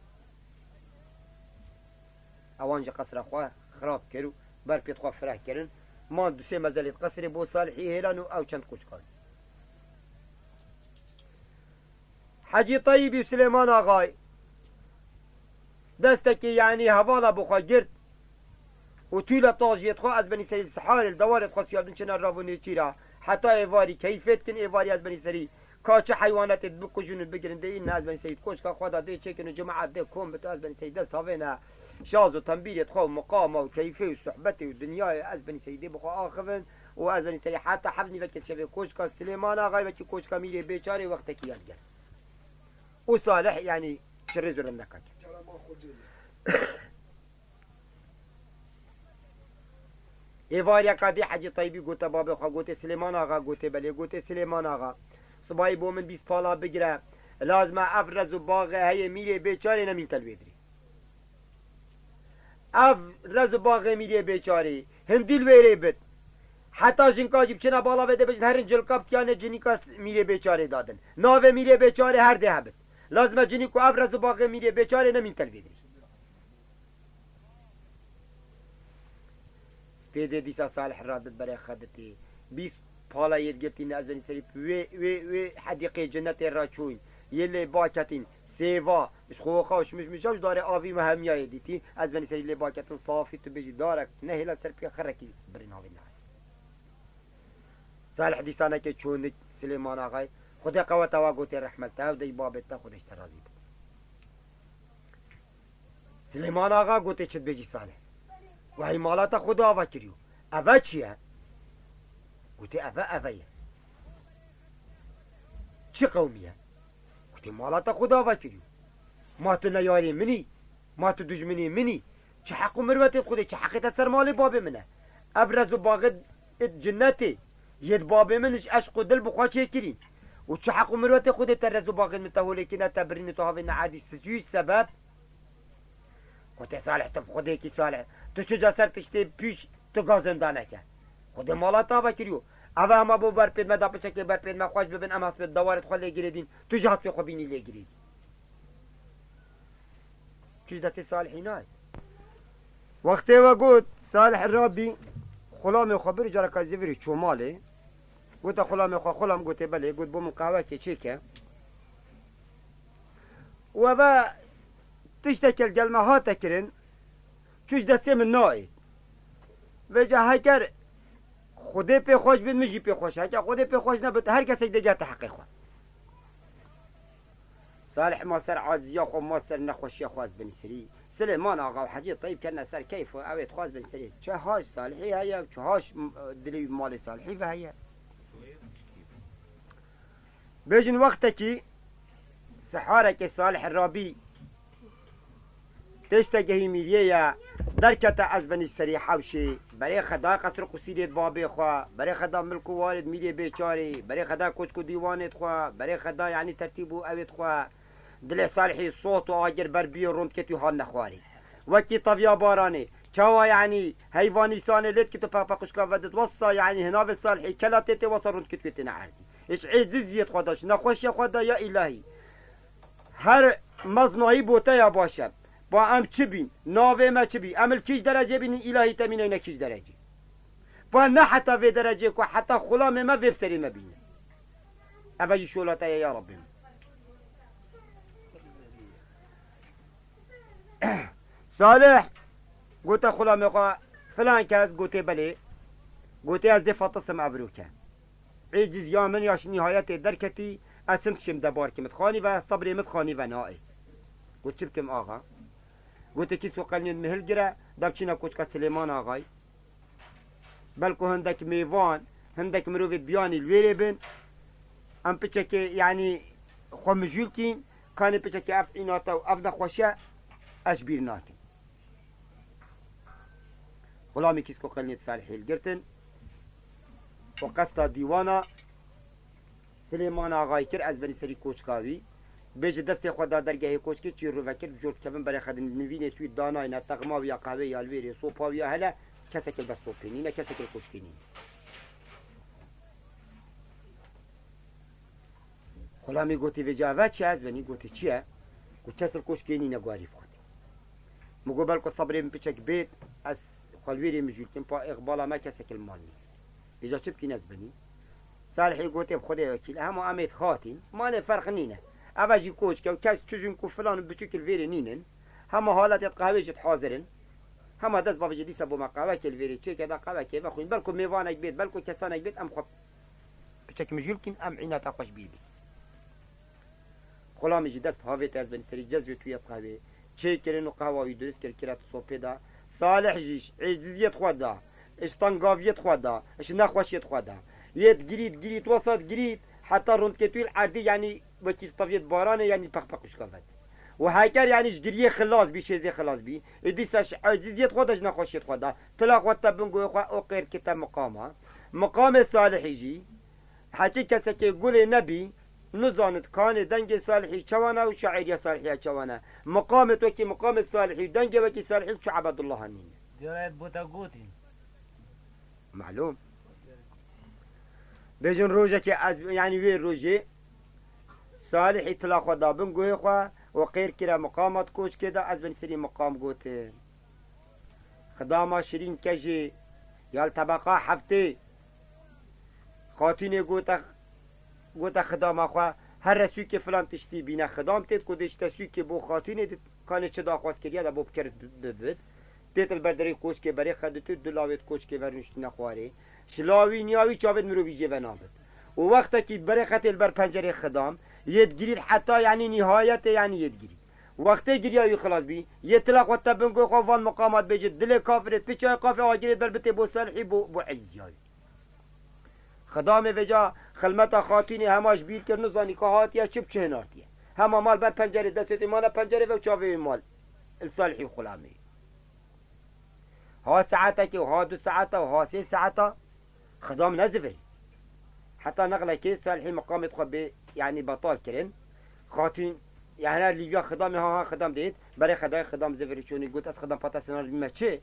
Ewan jî qesra xwe xirab kir û ber pêt xwe fireh kirin. Man du sê mezelê di qesrê bo Salihî hêlan û ew çend qoçkan. Hecî Teyîbî Silêman Axayî destekê, yanî hevala bi xwe girt û tûle tajiyê xwe ez benî serî li siharê li dewarê xwe siyabdin çêne rav û nêçîra. Heta êvarî keyfê dikin, êvarî ez benî serî ka çi heywanetê dibikujin û bigirin dê îne ez benî serî koçka xwe da dê çêkin û cemaet dê kom bitin ez benî serî dest havêne şaz û tembîrê xwe û miqama û keyfê û sohbetê û dinyayê ez benî serî dê bi xwe axivin. û ez benî serî heta heft nîvekê şevê koçka Silêman Axayî wekî koçka mîrê bêçarê wextekî ya li gel. Û Salih, yanî, çi rêz û rindeka kir. Êvariyeka dî Hecî Teybî gote babê xwe, gotê Silêman Axa, gotê belê, gotê Silêman Axa. Sibayî bo min bîst pala bigire. Lazim e ev rez û baxê heye mîrê bêçarê nemîn te li wê dirê. Ev rez û baxê mîrê bêçarê, hindî li wêrê bit. Heta jinka jî biçine bala vê dê bêjin herin cilka bi tiyanê cinîka mîrê bêçarê dadin. Navê mîrê bêçarê her dê hebit. Lazim e cinîko ev rez û baxê mîrê bêçarê nemîn te li vê dirê. Spêdê dîsa Salih radit berê xeditî. Bîst pala yê digirtî ne ez benî serî wê, wê, wê hedîqê cinetê re çûyn. Yê lê baketîn. Sêva, ji xwe xaş mij mij ji darê avî me hemiyayê dîtî. Ez benî serî lê baketin safî tu bêjî darek nehêla ser pê xirekî birî navê nehê. Salih dîsa neke çûnik Silêman Axayê. Xwedê qeweta wa gotê rehmet te, ew dey babê te Xwedê ji te razî be. Silêman Axa gotê çi dibêjî Salih? Wahî mala te Xwedê ava kiriyo. Eve çi ye? Gotê eve eve ye. Çi qewmî ye? Gotê mala te Xwedê ava kiriyo. Ma tu ne yarê min î, ma tu dijminê min î. Çi heq û mirwetê xwedê, çi heqê te ser malê babê min e? Ev rez û baxê cinnetê yê di babê min ji eşq û dil bi xwe çêkirîn. Û çi heq û mirwetê xwedê te rez û baxê min te holê kine, te birîne, tu havê neerdî sicûyî sebeb. Gote Salih, tu bi xwedêkî Salih. Tu çi ca ser tiştê pîş tu gazên daneke. Xwedê mala te ava kiriyo. Eva hema bo ber pêd me da piçekê ber pêd me xweş bibin, em hespê dewarê xwe lê girêdîn. Tu ji hespê xwe bînî lê girêdî. Tu ji destê Salihî nayê. Wextê we got, Salih rabî xulamê xwe bir careka zîvirî çû malê. Gote xulamê xwe, xulam, gote belê, got bo min qehwekê çêke. Û eve tiştekê li gel me hate kirin, tu ji destê min nayê. Vêca heker Xwedê pê xweş bit, min jî pê xweş. Heker Xwedê pê xweş nebit, her kesek digihete heqê xwe. Salih ma ser aciziya xwe, ma ser nexweşiya xwe ez bin serî. Silêman Axa û Hecî Teyîb ketine ser keyf û ew ê dixwaz bin serî. Çi haş Salihî heye, çi haş, m-, dilê wî malê Salihî ve heye. Bêjin wextekî siharekê Salih Rabî têşte gehî mîriyê ye, derkete ez benî serî hewşê, berê xeda qesr qusîrê babê xwe, berê xeda milk û warê mîrê bêçarê, berê xeda koçk û dîwanê xwe, berê xeda, yanî, tertîb û ewê xwe, dilê Salihî sot û agir ber biyê rond ketî hat nexwarê. Wekî teviya baranê, çawa, yanî, heyvanî sanê lê dikit û peqpequşka vedit, wesa, yanî, hinavê Salihî kela tê tê, wesa rond kit wê têne erdî. Hiç êciziyê xwe da, ji nexweşiya xwe da, ya îlahî. Her meznahî bo te ya baş e. Ba em çi bîn? Navê me çi bî? Em li kîj derecê bînin, îlahî te mîneyne kîj derecê? Ba ne heta vê derecê ku heta xulamê me vê bi serê me bîne. Eve jî şola te ye ya Rabbê min. Salih, gote xulamê xwe, filan kes, gote belê. Gote ez dê fetisim evroke. Êciz ya min ya ji nîhayetê derketî, ez hin tişêm debarkê min dixanî ve, sebrê min dixanî ve naê. Got çi bikim axa? Gote kîs û qelnên min hilgire, da biçîne koçka Silêman Axayî. Belku hindek mêvan, hindek mirovê biyanî li wêrê bin. Em piçekê, yanî, xwe mijûl kîn, kanê piçekê ev înata û ev nexweşiye ez ji bîr nakim. Xulamê kîsko qelnê di Salihê hilgirtin û qesta dîwana Silêman Axayî kir, ez benî serî koçka wî. Bêje destê xwe da dergehê koçkê, çî rûve kir, bi jor dikevin berê xwe din nivînê tûyî danayne, texma wî ya qehwê ya li wêrê, sopa wî ya hele, kesek li ber sopê nîne, kesek li koçkê nîne. Xulamî gotî, vêca eve çi ye? Ez benî gotî, çi ye? Got, kes li koçkê nîne, guherî bi xwe tê. Min got, belko sebrê min piçek bêt, ez xwe li wêrê mijûl kim, pa îqbala me kesek li mal nîne. Vêca çi bikîn ez benî? Salihê gotê, bi Xwedê wekîl, hema em ê dihatîn, malê ferq nîne. Eve jî koçke û kes çi jin ku filan û biçûk li vêrê nînin. Hema haletê di qehwê jî dihazir in. Hema dest bavêje dîsa bo me qehwekê li vêrê çêke da qehwekê vexwîn. Belko mêvanek bêt, belko kesanek bêt, em xwe piçek mijûl kîn, em înata xwe ji bîr bîn. Xulamê jî dest havê te ez benî serî cezvê tu yê qehwê çêkirin û qehwa wî dirist kir, kire tu sopê da. Salih jî ji êciziyê xwe da, ji tengaviyê xwe da, ji nexweşiyê xwe da. Yê digirît, girît, wesa digirît, heta rondketûyê li erdî, yanî wekî teviyê baranê, yanî peqpequşka vet. Û heker, yanî ji giriyê xilas bî, şêzê xilas bî, ê dîsa ji êciziyê xwe da, ji nexweşiyê xwe da, tila xwe te bin guhê xwe û qêr kite miqama. Miqamê Salihî jî, Heçî kesekê gulê nebî, nizanit kanê dengê Salihî çewan e û şaîriya Salihî ya çewan e. Miqamê wekî miqamê Salihî, dengê wekî Salihî çi Ebedullah nîne. Diyarayet bo te gotî. Malûm. Bêjin rojekê ez, yanî wê rojê Salihî tila xwe da bin guhê xwe û qêr kire miqamat koçkê de, ez bin serî miqam gotin. Xidama şirîn kejê ya li tebeqa heftê. Xatînê gote, gote xidama xwe, here sûkê filan tiştî bîne. Xidam têt ku dê ji te sûkê bo xatînê dit, kanê çi daxwaz kiriye de bo bikir bibit. Têt li ber derê koçkê berê xeditû, du lawêt koçkê vernuştine xwarê. Ji lawî niya wî çavêt mirovî jê ve nabit. Û wextekî berê xetê li ber pencerê xidam, yê digirît heta, yanî, nîhayetê, yanî, yê digirît. Wextê giriya wî xilas bî, yê tila xwe te bin guhê xwe, van miqamat bêje, dilê kafirê, piçayê kafirê agirê ber bitê bo Salihî, bo, bo êciziya wî. Xidamê vêca xilmeta xatînê hema ji bîr kir, nizanî ka hatiye çi bi çi hinartiye. Hema mal ber pencerê, destê wî mane pencerê ve û çavê wî mal. Li Salihî û Xulamê. Ha saetekê û ha du saeta û ha sê saeta xidam nezivirî. Heta nexlekê Salihî miqamê xwe bê, yanî betal kirin. Xatîn, ya her lîviya xidamê ha ha xidam dêt, berê xedayê xidam zivirî çûnî got, ez xidam pata sinar bîme çi?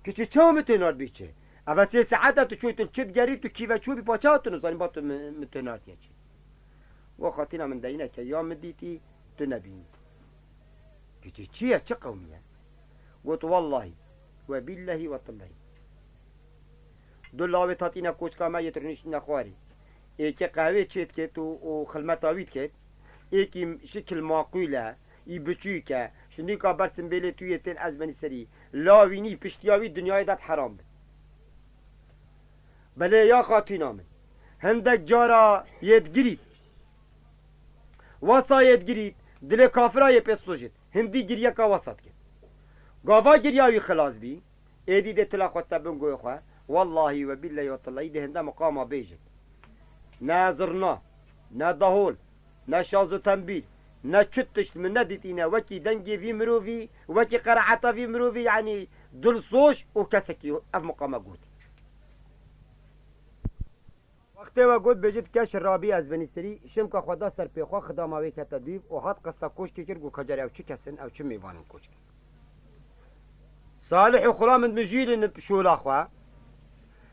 Kiçî çawa min tê nard bî çi? Eve sê saeta tu çûyî tu çi digerî, tu kî ve çûbî, pa çawa tu nizanî ba tu mi-, min tê nardiye çi? Wa xatîna min deyîneke ya min dîtî, tu nebînî. Kiçî çi ye, çi qewmî ye? Got, wellahî, we bîllehî, we tillehî. Du lawê tatîne koçka me yê tu rûniştîne xwarî. Êkê qehwê çê dikêt û, û xilmeta wî dikêt. Êkî şikil maqûl e, î biçûk e. Şindîka ber simbêlê tu yê tên ez benî serî. Lawî nî piştiya wî dinyayê de heram bin. Belê ya xatîna min. Hindek cara yê digirî. Wasa yê digirî, dilê kafira yê pê sujit. Hindî giriyeka wasa dikit. Gava giriya wî xilas bî. Êdî dê tila xwe te bin goyê xwe. Wallahî we bîllehî we tillahî dê hinde miqama bêjit. Ne zirna, ne dahol, ne şaz û tembîl, ne çi tişt min nedîtîne wekî dengê vî mirovî, wekî qereeta vî mirovî, yanî dilsoz û kesekî ev miqama gotî. Wextê we got bêjit keş rabî ez benî serî, şimka xwe da ser pê xwe, xidama wê kete dûv û hat qesta koçkê kir, got, Kecer ew çi kes in, ew çi mêvan in koçkê? Salih û Xulam in mijîlin şola xwe.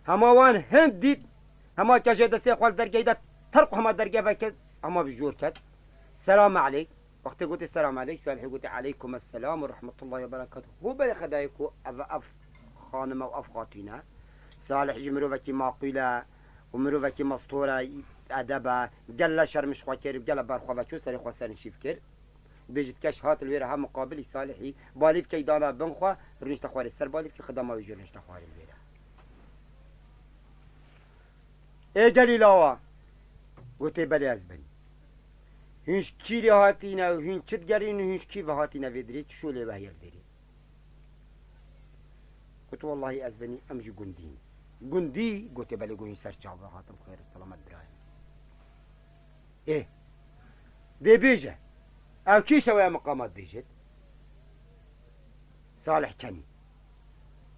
Hema wan hind dît, hema kejê destê xwe li dergehî de terq û hema dergeh veket, hema bi jor ket. Selam aleyk. Wextê gotê selam aleyk, Salihê gotê aleykum esselam û rehmetullahî we berekatuh. Got belê xedayê ku ev, ev xanim e û ev xatîn e. Salih jî mirovekî maqûl e û mirovekî mestor e, edeb e, gele şerm ji xwe kir û gele ber xwe ve çû, serê xwe sernişîv kir. Bêjit keş hat li wê re ha miqabilî Salihî, balîvkey dana bin xwe, rûnişte xwarê ser balîvkê, xidama wê jî rûnişte xwarê li wê re. Ê gelî lawa, gotê belê ez benî. Hûn ji kîrê hatîne û hûn çi digerîn û hûn ji kî ve hatîne vê dirê, çi şolê ve heye li derê? Got, wellahî ez benî, em ji gundî ne. Gundî? Gotê, belê, got, hûn ser çav ve hatim, xêr û selamet birayê min. Ê, dê bêje, ew kî şeweya miqamat bêjit? Salih Kenî.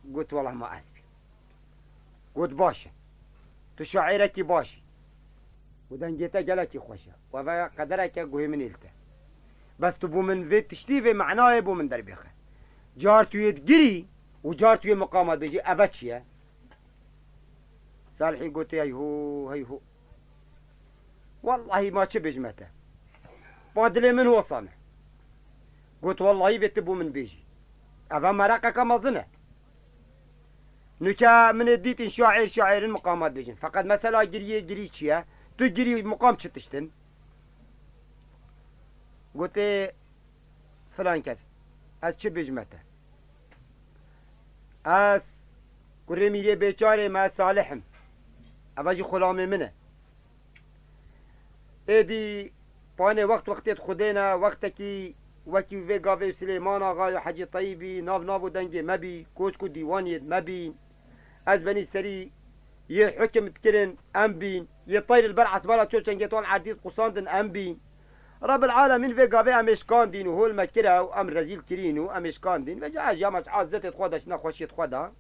Got, wellah ma ez bî. Got, baş e. Tu şaîrekî baş î. Û dengê te gelekî xweş e. Û eve qedereke guhê min ê li te. Bes tu bo min vê tiştî, vê menayê bo min derbêxe. Car tu yê digirî û car tu yê miqama dibêjî, eve çi ye? Salihî gotê, heyho, heyho. Wellahî ma çi bêjime te. Pa dilê min hosan e. Got, wellahî vê tu bo min bêjî. Eve mereqeke mezin e. Nuke min ê dîtin şaîr şaîrin miqamat bêjin. Feqet mesela giriyê girî çi ye? Tu girî miqam çi tiştin? Gotê, filan kes, ez çi bêjime te? Ez kurê mîrê bêçarê me, ez Salih im. Eva jî xulamê min e. Êdî panê wext wextê di Xwedê ne, wextekî wekî vê gavê Silêman Axa û Hecî Teyîbî, nav nav û dengê me bî, koçk û dîwaniyê me bî. Ez benî serî yê hukim dikirin, em bîn, yê teyr li ber esmana ço çengê wan erdî diqusandin, em bîn. Rebbil alemîn vê gavê em ê şikandîn û hol me kire û em rezîl kirîn û em ê şikandîn. Vêca ez jî hema ez zetê xwe de, ji nexweşiyê xwe de,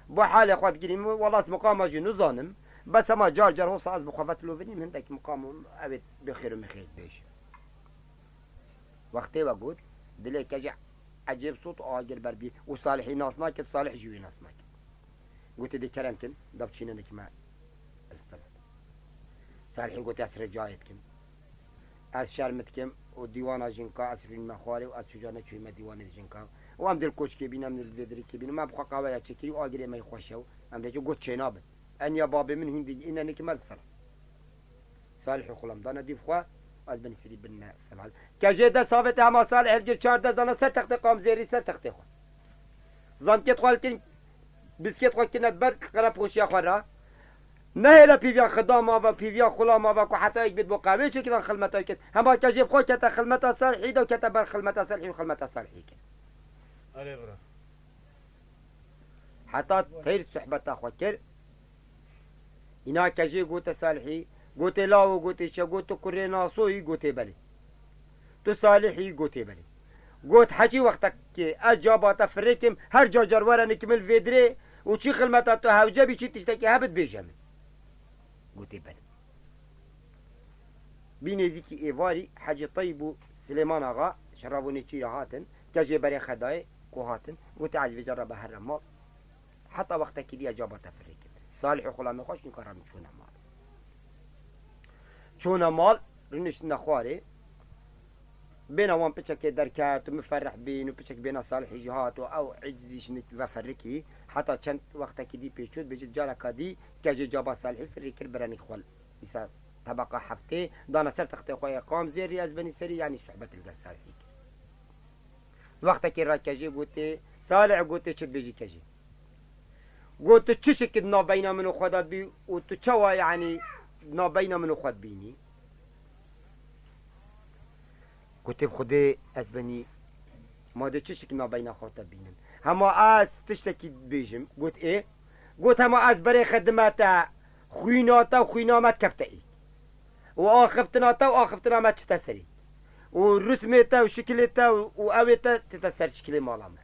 bi halê xwe digirîm, wela ez miqama jî nizanim. Bes hema car car hosa ez bi xwe ve dilovinîm, hindek miqam ew ê bê xêr û mexêr bêje. Wextê we got, dilê kejê ecêb sot û agir ber bî û Salihî nas nakir, Salih jî wî nas nakir. Gotê, dê kerem kin, da biçîne neke me îstilat. Salihî gotê, ez ricayê dikim. Ez şerm dikim û dîwana jinka ez rûnîme xwarê û ez çûca neçûyîme dîwanê jinka. Û em dil koçkê bîn, em dil vê dirikê bîn. Me bi xwe qaweya çêkirî û agirê me yê xweş e û em dê gotin çênabin. Eniya babê min hûn digihîne neke me li ser. Salih û xulam dane dîv xwe, ez benî serî bin me selal. Kejê dest avête hema Salih hilgir çar dest dane ser textê qamzêrî ser textê xwe. Zankêt xwe hilkirin, biskêt xwe kirine ber qerepoşiya xwe re. Nehêle pîviya xidama ve, pîviya xulama ve ku heta yek bêt bo qehwê çêkirin xilmeta yek. Hema kejê bi xwe kete xilmeta Salihî de û kete ber xilmeta Salihî û xilmeta Salihî kir. Erê bira. Heta teyr sohbeta xwe kir. Îna kejê gote Salihî, gotê lawo, gotê çi, got tu kurê Naso yî, gotê belê. Tu Salihî? Gotê belê. Got, Hecî, wextekê ez caba te firê kim, her ca car were nikim li vê dirê û çi xilmeta tu hewce bî, çi tiştekî hebit bêje min. Gotê belê. Bî nêzîkî êvarî Hecî Teyîb û Silêman Axa ji Revo Nêçîrê hatin, kejê berê xedayê ku hatin, gotê, Ez vêca re be here mal. Heta wextekî dî ez caba te firê kim. Salih û xulamê xwe şîn karan çûne mal. Çûne mal, rûniştine xwarê. Bêhna wan piçekê derket û miferrih bîn û piçek bêhna Salihî jî hat û ew êcizî ji nik veferikî. Heta çend wextekî dî pêçû dibêje, careka dî kejê caba Salihî firî kir, birenî xwe dîsa tebeqa heftê, dana ser textê xwe yê qamzêrî, ez benî serî, yanî sohbet li gel Salihî kir. Wextekê re kejê gotê, Salih, gotê, çi dibêjî kejê? Got, tu çi şikî di navbeyna min û xwe de dibî û tu çawa, yanî, di navbeyna min û xwe dibînî? Gotê, bi Xwedê ez benî, ma dê çi şikî navbeyna xwe te bînim? Hema ez tiştekî dibêjim. Got, ê? Got, hema ez berê xedime te, xwîna te û xwîna me dikefte ê. Û axiftina te û axiftina me çite serî. Û rusmê te û şikilê te û, û ewê te tite ser şikilê mala me.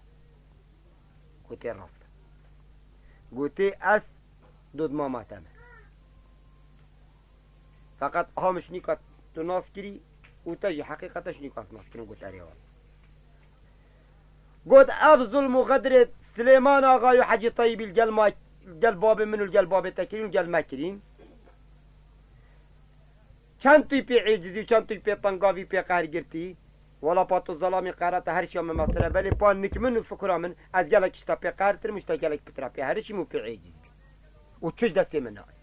Gotê, rast e. Gotê, ez dodmama te me. Feqet ha min şinîka tu nas kirî û te jî heqîqeten şinîka tu nas kirin. Got, erê wele. Got, ev zulm û xedirê Silêman Axa û Hecî Teyîbî li gel ma-, li gel babê min û li gel babê te kirîn û li gel me kirîn. Çend tu pê êcizî û çend tu pê tengavî, pê qehrgirtî, wela pa tu zelamî qehra te her şiya me mestir e, belê pa nik min û fikra min, ez gelek ji te pê qehrtir im û ji te gelek pitir e pê herişîm û pê êciz bîm. Û tu ji destê min nayê.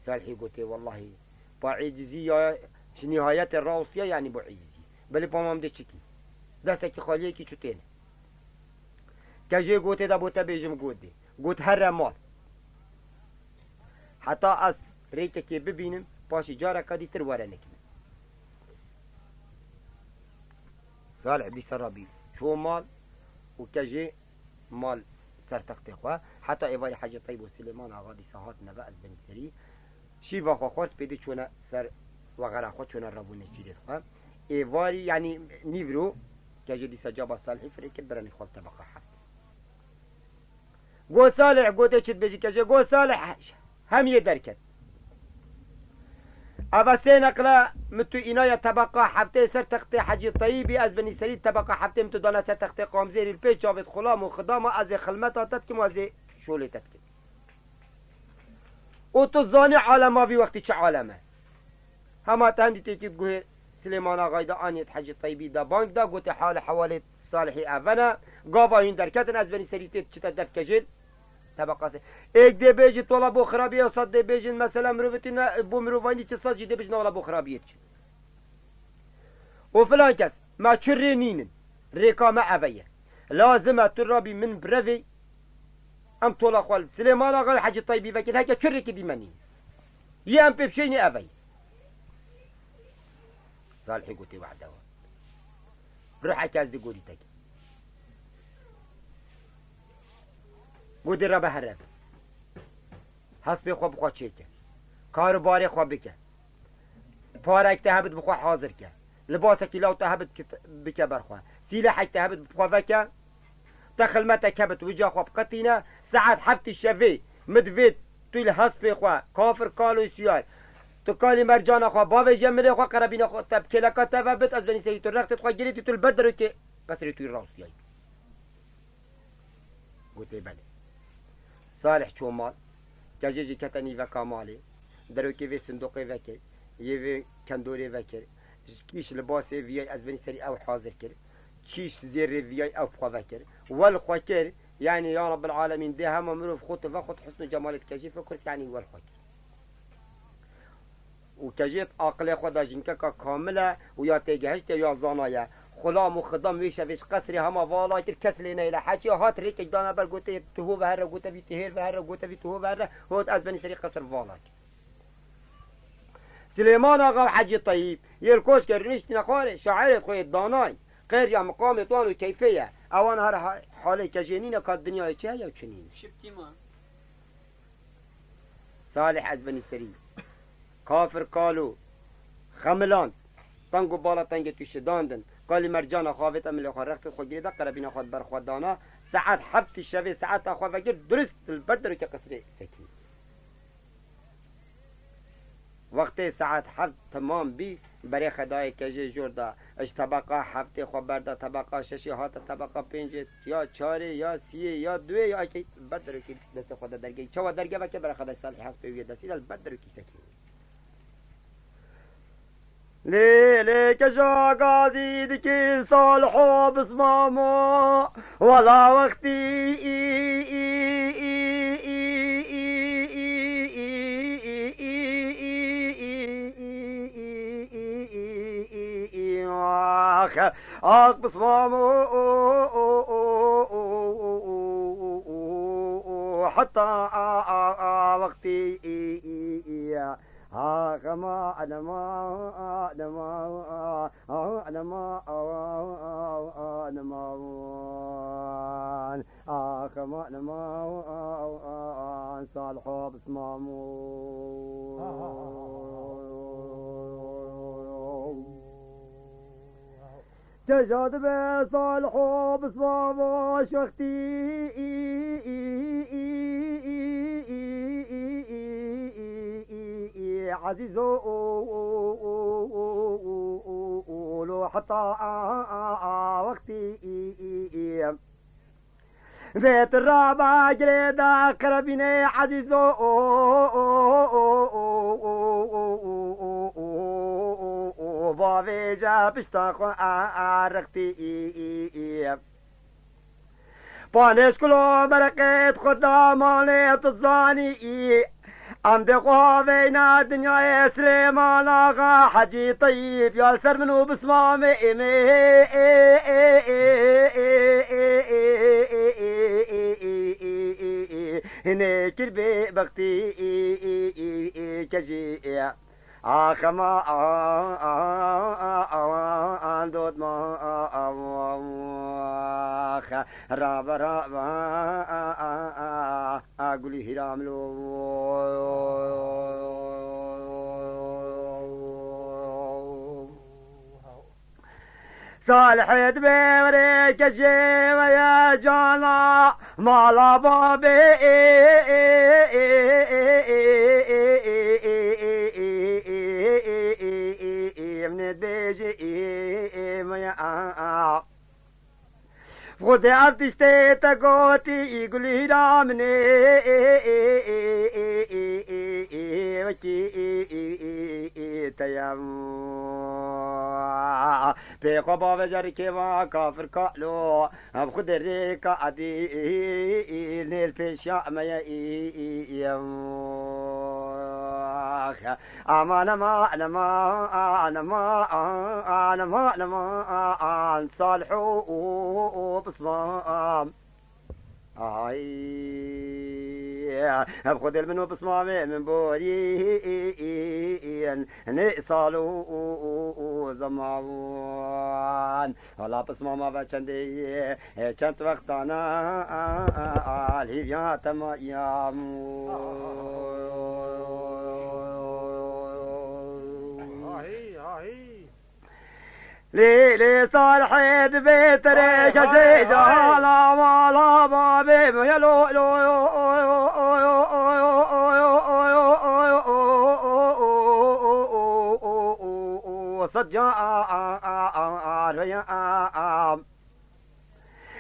Salihî gotê, Wellahî, pa êcizî ya ji nîhayetê rawsiya, yanî bo êcizî. Belê pa mam dê çi kî? Destekî xaliyekî çi têne? Kejê gotê, de bo te bêjim, got dê. Got, here mal. Heta ez rêkekê bibînim, paşê careka dîtir were nikim. Salih dîsa rabî çû mal û kejê mal ser textê xwe. Heta êvarî Hecî Teyb û Silêman Axa dîsa hatine ve, ez benî serî. Şîva xwe xwest, pêdî çûne ser wexera xwe, çûne Revo Nêçîrê xwe. Êvarî, yanî nîvro, kejê dîsa caba Salihî firê kir, birenî xwe tebeqa heft. Got, Salih, gotê, çi dibêjî kejê? Got, Salih, hem yê derket. Eva sê neqla min tu înaye tebeqa heftê ser textê Hecî Teyîbî, ez binî serî tebeqa heftê min tu dane ser textê qamzêrî li pêş çavêt xulam û xidama ez ê xilmeta te dikim û ez ê şolê te dikim. Û tu zanî alema vî wextî çi alem e. Hema te hindî têkî guhê Silêman Axayî de anî, Hecî Teybî de bang da, gotê, hal û hewalê Salihî evene. Gava hîn derketin, ez venî serî tê çi te def kejêl. Tebeqasê. Êk dê bêjî tola bo xirabiyê, sed dê bêjin mesela mirovê tîne, bo mirovayînî çi sed jî dê bêjin wela bo xirabiyê diçin. Û filan kes, me çi rê nînin. Rêka me eve ye. Lazim e tu rabî min birevê, em tola xwe li Silêman Axa û Hecî Teybî vekin, heke çi rêkê dî me nînin. Yê em pê bişênî eve ye. Salihê gotê, wehde we. Ruheke ez dê gorî te ke. Gotê, re be here. Hespê xwe bi xwe çêke. Kar û barê xwe bike. Parek te hebit bi xwe hazir ke. Libasekî law te hebit kit-, bike ber xwe. Sîlehek te hebit bi xwe veke. Te xilmetek hebit, wica xwe biqetîne. Saet heftî şevê, min divê tu li hespê xwe, kafir kal û siyar. Tu kalî mercana xwe, bavêje milê xwe, qerebîna xwe te bi kêleka te ve bit, ez venî serî tu rextê xwe girêtî, tu li ber derokê qesrê tu yî rawstiyayî. Gotê, belê. Salih çû mal. Kejê jî kete nîveka malê. Derokê vê sindoqê vekir. Yê vê kendorê vekir. Kîş libasê viyay, ez venî serî ew hazir kir. Kîş zêrê viyay ew bi xwe vekir. Wel xwe kir. Yanî ya Rabbil Alemîn, dê hema mirov xwe tu ve xwe tu husn û cemalê dike jî fikir, yanî wel xwe kir. Û kejêt aqilê xwe da jinkeka kamil e û ya têgehişt e, ya zana ye. Xulam û xidam vê şevê ji qesrê hema vala kir, kes lê neyla. Heçî hat rêkek dane ber, gotê, tu ho ve here, gote vî tu hêr ve here, gote vî tu ho ve here, hot ez benî serî qesr vala kir. Silêman Axa û Hecî Teyîb yê li koşkê rûniştine xwarê, şairê xwe yê danay, qêriya miqamê wan û keyfê ye. Ewan her ha-, halê kejê nîne ka dinyayê çi heye û çi nîne. Şiptî ma. Salih ez benî serî. Kafir kalo. Emiland. Teng û bala tengê tu şidandin. Kalî mercana xwe avêt, emilê xwe rextê xwe girêda, qerebîna xwe di ber xwe dana. Saet heftî şevê saeta xwe vekir, durist li ber derokê qisrê sekî. Wextê saet heft temam bî, berê xedayê kejê jor da. Ji tebeqa heftê xwe berda, tebeqa şeşê hate, tebeqa pêncê, ya çarê, ya siyê, ya duyê, ya ekê ber derokî destê xwe de dergehî. Çawa derge veke, berê xedayê Salihê hespê wî yê destî de li ber derokî sekî. Lê, lê keja gazî dikî Salho bismamo, wela wextî ax, ax bismamo, heta wextî. Ax, ma, anama, anama, anama, anama, ax, ma, anama, Salho bismamo. Keja dibe Salho bismamo, wextî Ezîzo lo heta wextî. Vê tu raba girêda qerebînê Ezîzo, bavêje pişta xwe rextî. Panêşkulo bereqet xwe da malê tu zanî. Em dê xwe haveyna dinyayê Silêman Axa Hecî Teyîb ya li ser min û bismamê êmê. Hinê kir bê bextî kejî. Axema an dotma ax, raba raba a gulî hîramlo. Salihê dibê were kejê we ye cana mala babê. Em ne dibêjî me ye a. Xwedê ev tiştê te gotî, gulîra min ê, wekî te ye. Pê xwe bavêje rikê va kafir kalo, ev Xwedê rêka edîl nêl pêşiya me ye. Aman, aman, aman, aman, aman, aman, aman, Salih û Pismam. Ay, ev Xwedê li min û Pismamê min borîn, ne sal û, û, û, û zeman. Hala Pismama ve çendê, çend wextana, alhîviya te ma ya. Ahî, ahî. Lê, lê Salihê dibê terê kejê cala mala babê min ye lo, lo, sed can.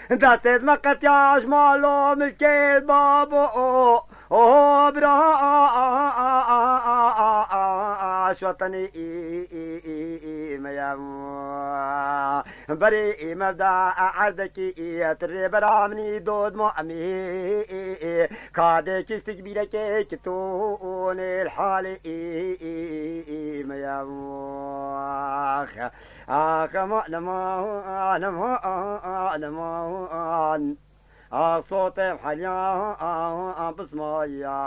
Destê me qetiya ji mal û milkê babo, o, o, bira, a, a, a, a, a, a, a, a, şwetenî, î, î, î, î, î, me ye. Berê, î, me da, a, erdekî, î, tu rê bera minî dod mo, em, î, î, î, kadê kiştik bîrekê ki tu nêl halê, î, î, î, î, me ye. Ax, aman, aman, aman, aman. Ax, sotê heliya, a, a, pismaya,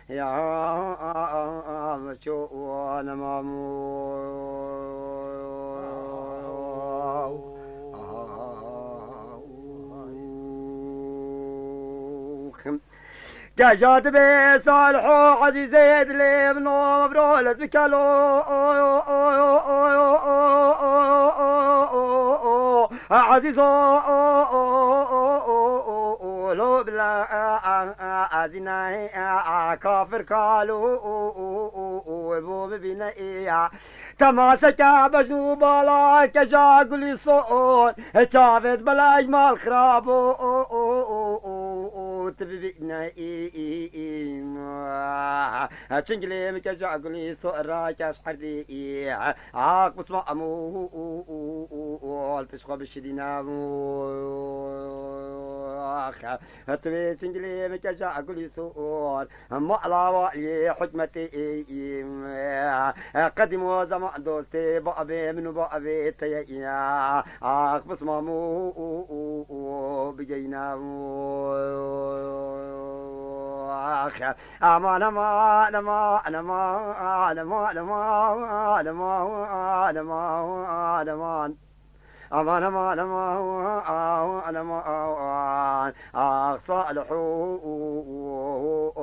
ya, a, a, a, ço, aman. Geja dibe Salho Ezîzê dilê min o bro lez bikelo. Ezîzo lo bila ezîne kafir kalo bo bibîne. Temaşeke bejn û bala keja gulî sor, çavêt belej mal xirab o, o, o, o, o, o, tu bibîne, î, î, î, ma. Çingilê min keja gulî sor, ra keş herdî, î, aq bisma emo, o, o, o, o, o, al pişxwe bişidîne, o, ax. Tu bê çingilê min keja gulî sor, Mala waliyê hikmetê, qedîm û zeman dostê, bavê min û bavê te ye. Ax, bismam û, û, û, û, bigeyne. Ax, aman, aman, aman, aman. Aman, aman, aman, aman, aman, ax Salihû,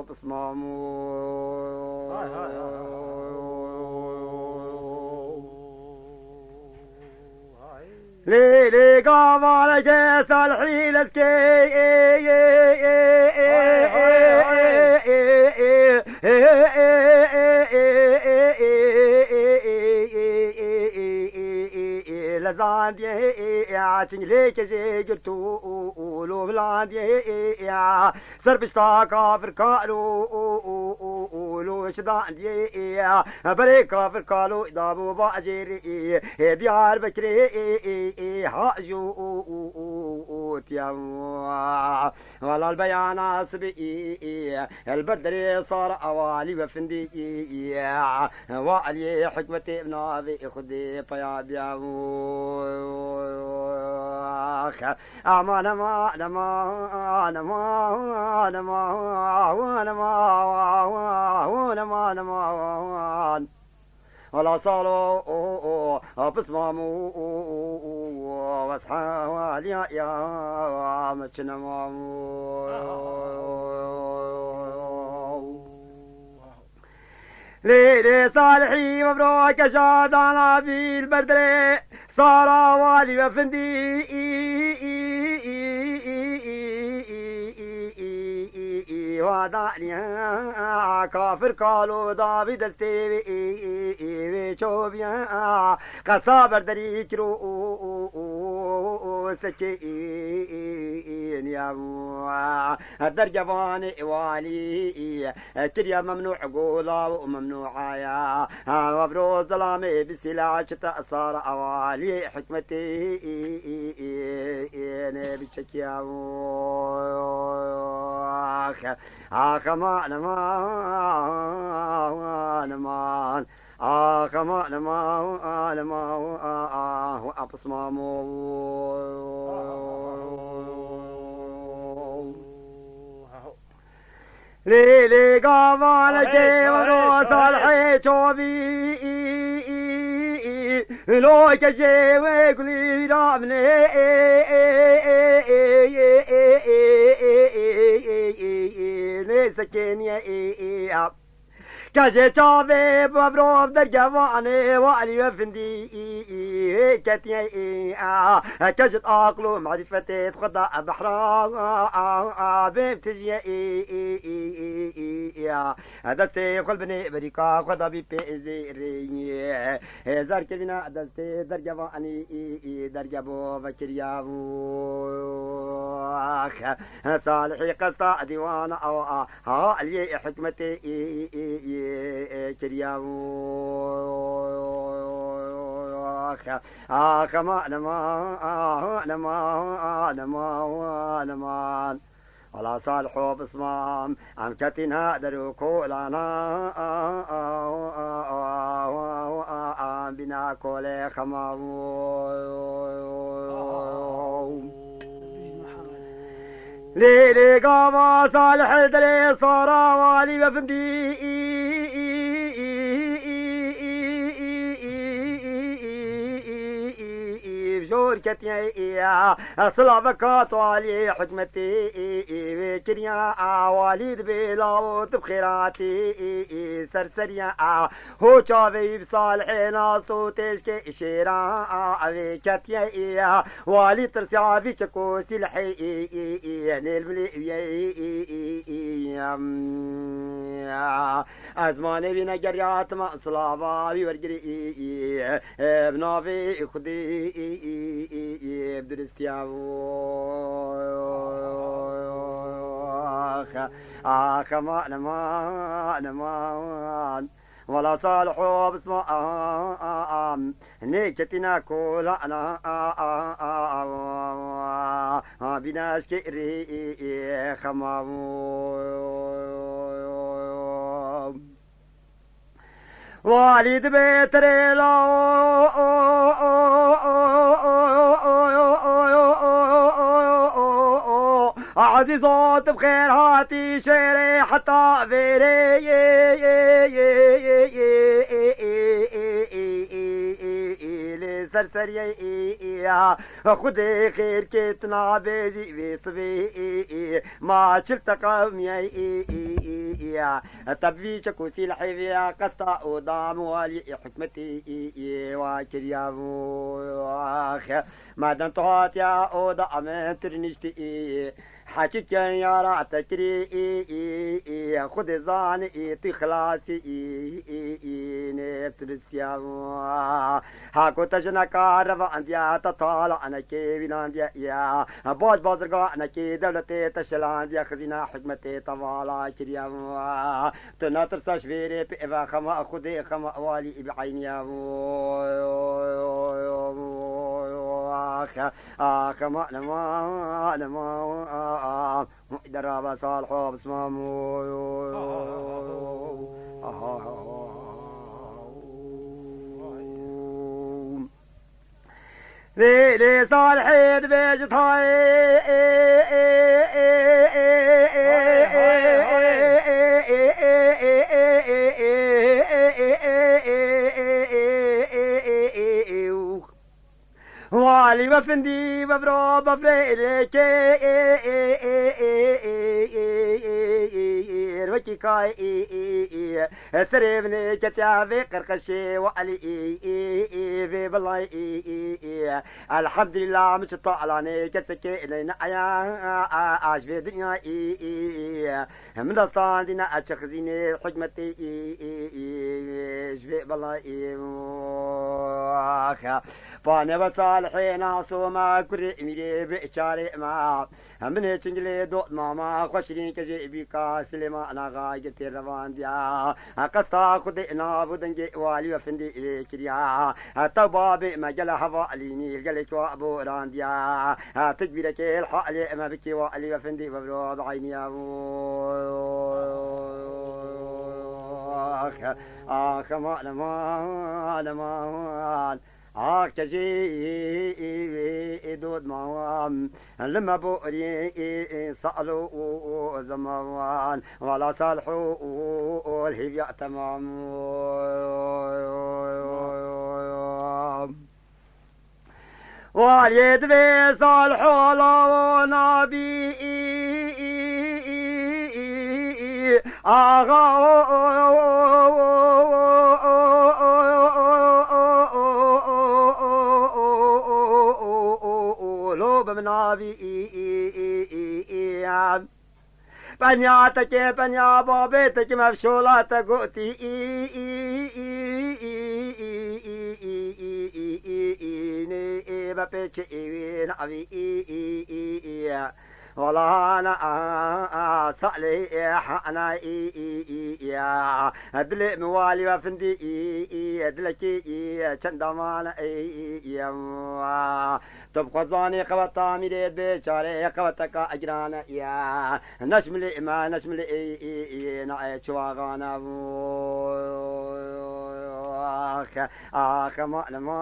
pismamû. Hay, hay, hay, hay. Lê, lê, gavaleke Salihî lezkê, ê, ê, ê, ê, ê, Hay, hay, hay. Lezandiye çinglê kejê girtû lo vilandiye ser pişta kafir kalo lo şidandiye berê kafir kalo dabo bajêrê Diyarbekirê hajû tiya. Welal beyana sibî, el ber derê sar ewalî ve findî, waliyê hikmetê navê Xwedê peya diya. Aman, aman, aman, aman. Wela salo, o, o, o, pismam, o, o, o, o, o, wes hewaliya ya, me çinema, o. Lê, lê Salihî, me bro, keşa dana bîl berdire, sara walî ve findî, î, î, î, wa daniya, kafir kalo, davî destê wê, wê çobiya, qesa berderî kiro, sekê, niya, dergevanê walî, kiriya memnû gola û memnû aya, wa bro zelamê bi sîla çita sara ewalî hikmetê, ne bi çekiya. Ax, aman, aman, aman. Ax, aman, aman, aman, ah, ah, ah, pismamo. Lê, lê, gavalekê wero Salihê çovî, lo kejê wê gulî ramnê, nê sekêniye, kejê çavê bi mirov dergevanê, walî ve findî, ketiye, kejit aql û marîfetê xwe da behra, bê tijiye, destê xwe li binê berîka xwe da bî pê zêrê. Hêzar kirîna destê dergevanî, dergebo vekiriya. Salihî qesta dîwana awa, haliyê hikmetê kiriya. Ax, aman, aman, aman, aman, aman. Wela Salihû pismam, em ketîne der û kolana, bîna kolê xema. Lê, lê, gava Salih derê sara walî ve findî, Jor ketiye ya, silaveka tu alî hikmetê wê kiriya, walî dibê lawo tu bi xêratî serseriya. Ho çavê wî bi salihê nas û têşkê şêra, evê ketiye ya, walî tirsiya vî çeko sîlhê nêl bilê wî. Ezmanê wî negeriya tima silava wî wergirî, bi navê Xwedê bi diristiya. Ax, ax, aman, aman, aman. Wala Saliho bisma, a, a, a, nêketîne kolana, a, a, a, a, a, bîne eşkê rê, xema. Walî dibe tirêla, Ezîzo, tu bi xêr hatî şêrê heta vêrê. Lê serseriyê ya, Xwedê xêr kê tu nabêjî vê sibê, ma çil te qewmiyê. Te bi vî çekûsî li hêvê ya qesta û dam walî hikmetî wa kiriya. Ax, Madem tu hatiya oda min tu niştî, heçî ken yara te kirî, Xwedê zanî tu xilasî, nêf tu ristiya. Hako te jineka revandiya, te talanekê vînandiya ya, baş bazirganekê dewletê te şilandiya, xizîna hikmetê te vala kiriya. Tu natirsa ji vê rê pê ve xema Xwedê, xema walî bi eyniya. Ax, ax, aman, aman, aman. Deraba Saliho bismam. Lê, lê Salihê dibêje tayê. Walî ve findî ve bira befrê lêkê. Wekî kayê serê vinê ketiya vê qirqeşê walî vê bilayî. Elhamdulillah, min çi talanê kesekê neyne aya, a, a, a, ji vê dinyayê. Min destandîne, ez çi xizînê hikmetê, ji vê belayê. Ax, panê ve Salihê naso me, kurê Emîrê bi çarê me. Min ê çingilê dot mama, xweşirîn kejê bîka Silêman Axa girtê revandiya. Qesta Xwedê nav û dengê walî ve findî lê kiriya. Tew babê me gele hevalînî, gelek wa borandiya. Tedbîrekê li halê me bikî walî ve findî ve biro bi eyniya. Ax, ax, aman, aman, aman. Ax, kejê dod mama. Li me borî salo û zeman, wala Saliho û hêviya temam. Waliyê divê Saliho lawo nabî. Axa, lo bi min navî. Penya tekê, penya babê tekê me şola te gotî. Nê be pêçê wî navî. Wala na, a, a, salê, e, hana, i, i, i, i, a. Dilê min walî ve findî, i, i, dilekî, i, çend damana, i, i, i, a. Tu bi xwe zanî qeweta mîrê bêçare, qeweteka girane, i, a. Neşmilê me, neşmilê, i, i, i, na, e, çiwaxane. Ax, ax, ma, ma.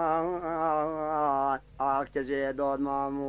Ax, kejê dod mamo.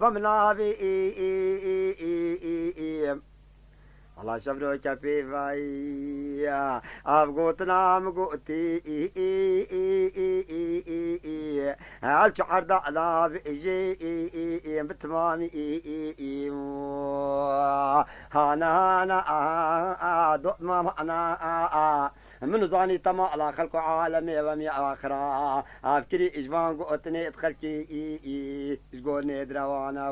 bim navî. Wela şevroke pêvayî, ev gotina min gotî, ev çi erda lav jê bi timamî. Hana, hana, dotma mana. Min zanî tema ala xelq û alemê ve miya axira. Ev kirî ji van gotinê di xelkî ji gor nêdirewana.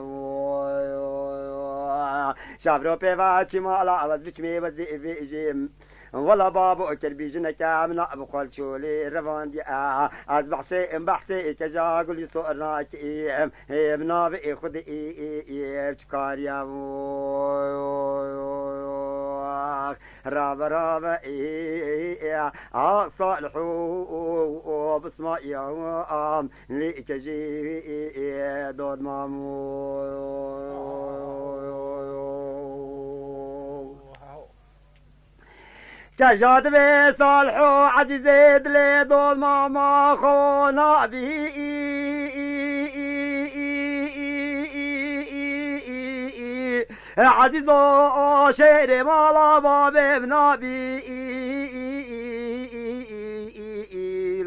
Şevro pê ve çima ala ev ez biçimê ve zê vê jê. Wela babo kirbî jineke min a bi xwel çolê revandiye. Ez behsê, behsê keja gulî sor nakî. Ê bi navê ê xwedê ê, ê, ê, ev çi kariya. Rave, rave, ê, ê, ê, a Salihû, bisma ya, am, lê kejî, ê, ê, dod mamû. Keja divê Salihû Ezîzê dilê dolma ma xwe nabî. Ezîzo şêrê mala babê min nabî.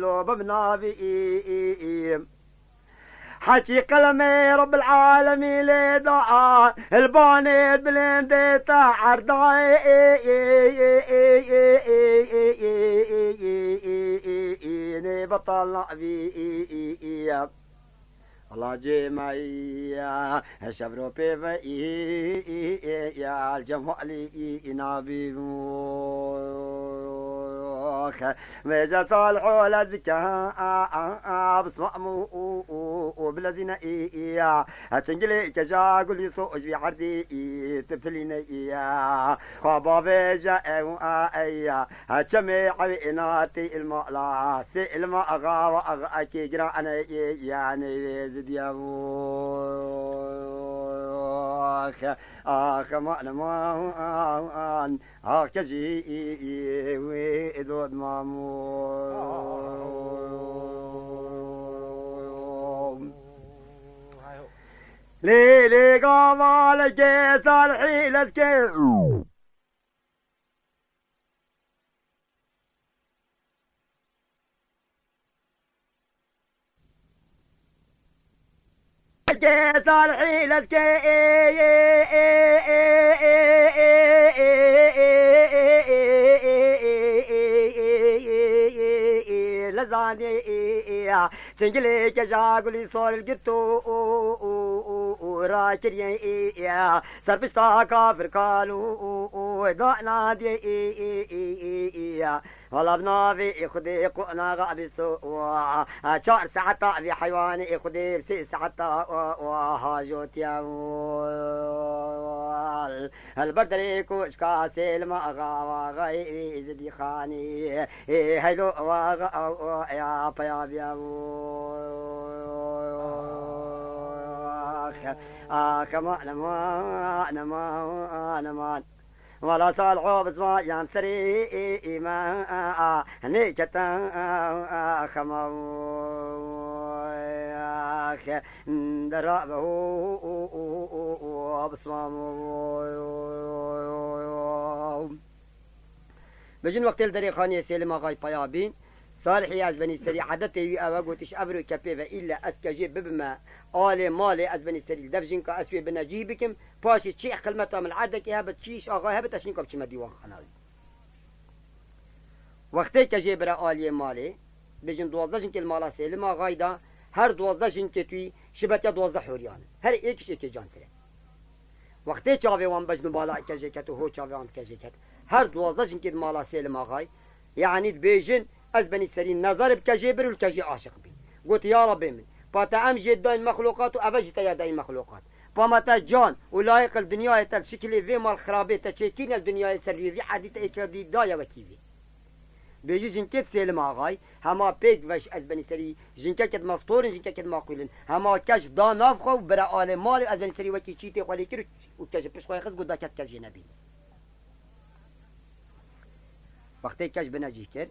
Lo bim nabî. Hekî qelemê Rabbil Alemîn lê da, li banê bilindê te erdayê, nê betal navî. Ala cê me ye, şevro pê ve ya, cemalî nabî. Vêce Salihû lez dike, bismam û, û, û, û bilezîne, î, î, ya. Çingilê keja gulî so ji vî erdî, î, tu pilîne, î, ya. Xwe bavêje, ew, a, ey, ya. Çemê ewê ênatî ilma la, sê ilma axa ve axa ekê giran, ene, î, ya, nê wê zidiye. Ax, ax, ma, ma, an. Ax kejî wê dod mamû. Lê, lê gava lezgê Salihî lezgê. Ke Salihî lezkê lezanî, çingilê keja gulî sor girto û rakiriye serpişta kafir kal û dana diye. Wala bi navê ê Xwedê qo naxa bîst û çar saeta vî heywanê ê Xwedê bi sê saeta hajotiye û li ber derê koçka Sêlim Axa, Axayê Zidîxanî, ê heylo Axa ya peya biye û ax, ax, aman, aman, aman, aman. Wala Salho bisma yan serê me, nêkete xema, dera be ho bisma. Bijin wextê li derê xaniyê Sêlim Axayî paya bîn, Salihî ez benî serî edetê wî ew e, gotiş, evro ke pê ve îlle ez kejê bibime alê malê, ez benî serî li dev jinka ez wê bine cî bikim, paşê çi xilmeta min erdekê hebe, çi îş axayê hebe, te şinka biçime dîwanxana wî. Wextê kejê bire aliyê malê, bêjin duwazdeh jinkê li mala Sêlim Axayî da, her duwazdeh jinkê tûyî şibetiya duwazdeh horiyan in. Her êkiş êkê cantir e. Wextê çavê wan bejn û bala kejê ket û ho çavê wan kejê ket, her duwazdeh jinkê di mala Sêlim Axayî, yanî dibêjin, ez benî serî nezar bi kejê bir û li kejê aşiq bî. Got, ya Rabbê min, pa te em jê dayîn mexluqat û eve jî te ya dayîn mexluqat. Pa me te can û layiq li dinyayê te li şikilê vê mal xirabê te çêkirine li dinyayê ser rûyê vî erdî te êkerdî daye wekî vê. Bêjî jinkê di Sêlim Axayî, hema pêk veş ez benî serî, jinkekê di mestor in, jinkekê di maqûl in. Hema keş da nav xwe û bire alê malê ez benî serî wekî çîtê xwe lê kir û keş pişt xwe xist got da ket kes jê nebîn. Wextê keş bine cî kir,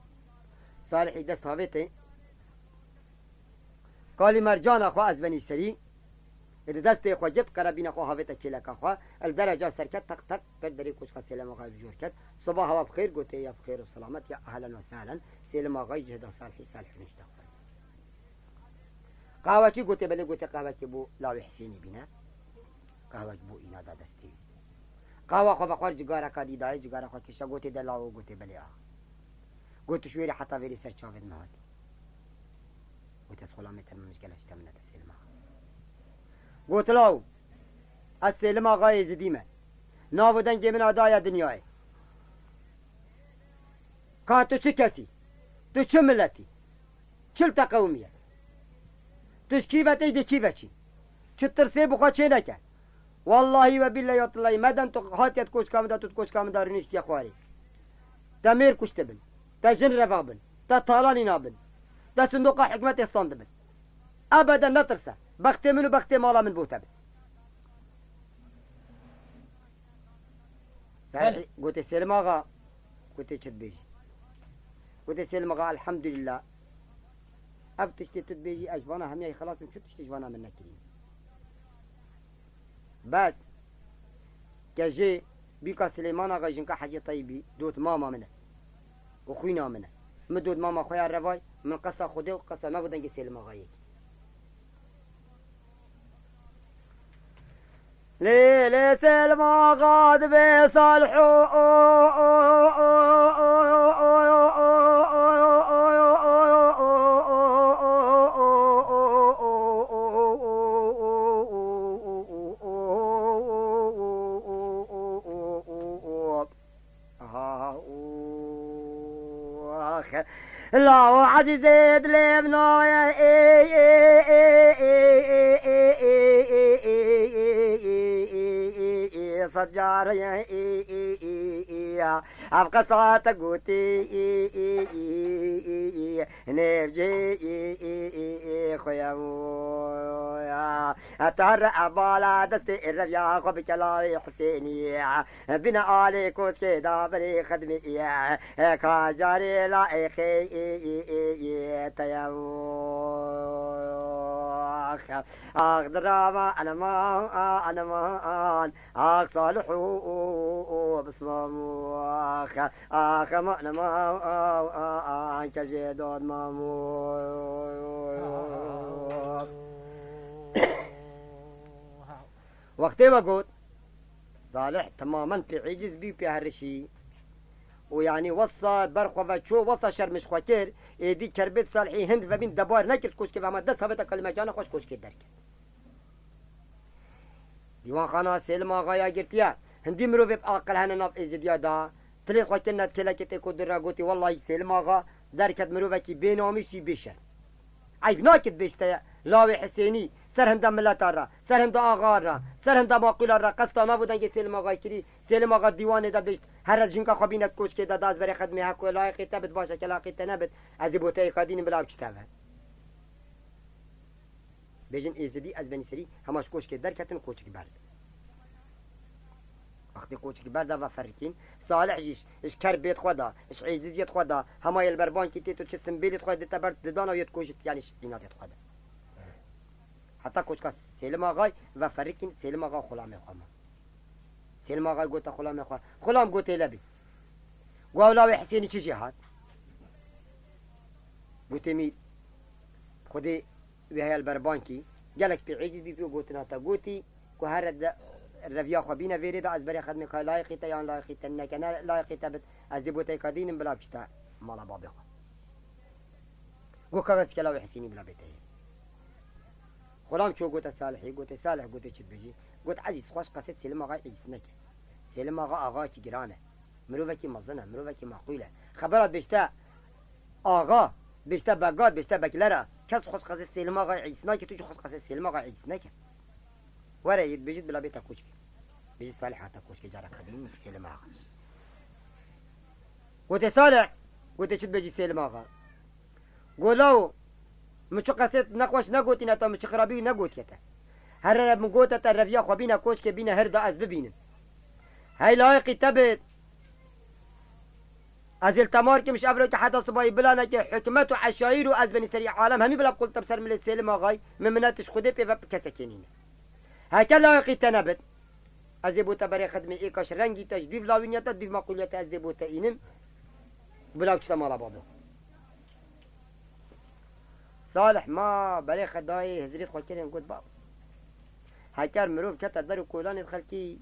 Salihî dest havêtê, kalî mercana xwe ez benî serî, ê di destê xwe girt, qerebîna xwe havête kêleka xwe, li dereca serket teq teq ber derê koçka Sêlim Axayî bi jor ket. Soba hewa bi xêr, gotê ya bi xêr û selamet, ya ehlen ve sehlen. Sêlim Axayî cih da Salihî, Salih nişte xwe. Qehwekî gotê belê, gotê qehwekî bo lawê Hisênî bîne. Qehwek bo îna da destê wî. Qehwa xwe vexwar cigareka dî dayê, cigara xwe kişa, gotê de lawo, gotê belê ax. Got tu ji wêrê heta vêrê ser çavê min hatî. Got ez xulamê te min, min ji gele ji te minete Sêlim Axa. Got law, ez Sêlim Axayê Zidî me. Nav û dengê min a daye dinyayê. Ka tu çi kesî? Tu çi miletî? Çi li te qewimiye? Tu ji kî ve tey, dê kî ve çî? Tu tirsê bi xwe çê neke. Wallahî we bîllehî we tillehî, meden tu hatiye di koçka min de, tu di koçka min de rûniştiye xwarê. Te mêr kuştibin, te jin reva bin, te talanî nabin, te sindoqa hikmetê standibin. Ebeden netirse, bextê min û bextê mala min bo te bin. Belê. Gotê Sêlim Axa, gotê çi dibêjî? Gotê Sêlim Axa, elhamdulillah. Ev tiştê tu dibêjî, ez ji vana hemiyayî xelas im, çi tiştê ji vana min nekirî. Bes, ke jê bîka Silêman Axa jinka Hecî Teyîbî dot mama min e û xwîna min e. Min dot mama xwe ya revay, min qesa Xwedê û qesa nav û dengê Sêlim Axayê kir. Lê, lê Sêlim Axa dibê Salih û, û, û, Aha, û, ax. Lawo ezîzê dilê min a ye, ê, ê, ê, ê, ê, ê, ê, ê, ê, ê, ê, ê, ê, ê, ê, ê, ê, ê, ê, sed car ye, ê, ê, ê, ê, ya. Ev qesa te gotî, ê, ê, ê, ê, ê, ê, nêvcê, ê, ê, ê, ê, xwe ye, o, ya. Te re ev bala destê, ê, revya xwe bi kelayê Hisênî. Bîne alê koçkê da berê xidmê ye. Ka carê la êxê, ê, ê, ê, ê, te ye, o, ax. Ax dirava, eneman, a, eneman. Ax Salih û, û, û, û, bismam, ax. Ax, eman, eneman, a, a, a, kejê dod mam, o. Wextê me got, Salih temamen pê êciz bî, pê herişî. Û yanî wesa ber xwe ve çû, wesa şerm ji xwe kir, êdî kerbêt Salihî hind vebîn debar nekir koçkê ve, hema dest havêta kalimecana xwe ji koçkê derket. Dîwanxana Sêlim Axaya girtiye. Hindî mirovê bi aqil hene nav êzidiya de. Tilê xwe kirine kêlekê tê ku dûr re gotî, Wellahî Sêlim Axa derket mirovekî bênamûs û bêşerm. Eyb nakit bêjte lawê Hisênî, ser hinda mileta re, ser hinda axa re, ser hinda maqûla re, qesta nav û dengê Sêlim Axayê kirî. Sêlim Axa dîwanê de bêjt, here jinka xwe bîne koçkê de, da ez berê xedmê he ku layiqê te bit baş e, ke layiqê te nebit, ez ê bo te êkadînim bila biçite ve. Bêjin êzidî ez benî serî, hema ji koçkê derketin, koçik berd. Wextê koçik berda ve ferikîn, Salih jî ji kerbêt xwe da, ji êciziyet xwe da, hema yê li ber bankî têt û çi simbêlêt xwe dite ber didana yê dikojit, yanî ji înadêt xwe da. Heta koçka Sêlim Axay ve ferikîn, Sêlim Axa xulamê xwe ma. Sêlim Axay gote xulamê xwe, Xulam, gotê le bî. Got, ew lawê Hisênî çi jê hat? Gotê mîr, Xwedê wê heya li ber bankî, gelek pê êciz bî pê gotina te. Gotî ku here de reviya xwe bîne vêrê de, ez berê xedmê ka layiqî te yan layiqî te neke, ne layiqî te bit, ez dê bo te êkadînim bila biçite mala babê xwe. Got, kaxezî ke lawê Hisênî bila bête yê. Xulam çû gote Salihî, gotê, Salih, gotê çi dibêjî? Got, Ezîz, xweş qesê Sêlim Axayê êciz neke. Sêlim Axa axayekî giran e. Mirovekî mezin e, mirovekî maqûl e. Xebera bêjte axa, bêjte begad, bêjte beklera. Kes xweş qesê Sêlim Axayê êciz nake, tu jî xweş qesê Sêlim Axayê êciz neke. Were yê dibêjit bila bête koçkê. Bêjit Salih hate koçkê cara qedîm Sêlim Axa. Gotê Salih, gotê çi dibêjî Sêlim Axa? Go lawo, min çi qesêt nexweş negotîne te, min çi xirabî negotiye te. Here min gote te reviya xwe bîne koçkê bîne her da ez bibînim. Hey layiqî te bit. Ez ê li temar kim ji evro ki heta sibayî bila neke hikûmet û eşayîr û ez benî serî alem hemî bila bi qultim ser milê Sêlim Axay, min minet ji Xwedê pê ve kesekê nîne. Heke layiqî te nebit. Ez ê bo te berê xedmê êka ji rengî te, ji dûv lawîniya te, dûv maqûliya te ez ê bo te înim. Bila çite mala babo. Salih ma berê xedayê hizrêt xwe kirin got, Bab, heker mirov kete der û kolanê xelkî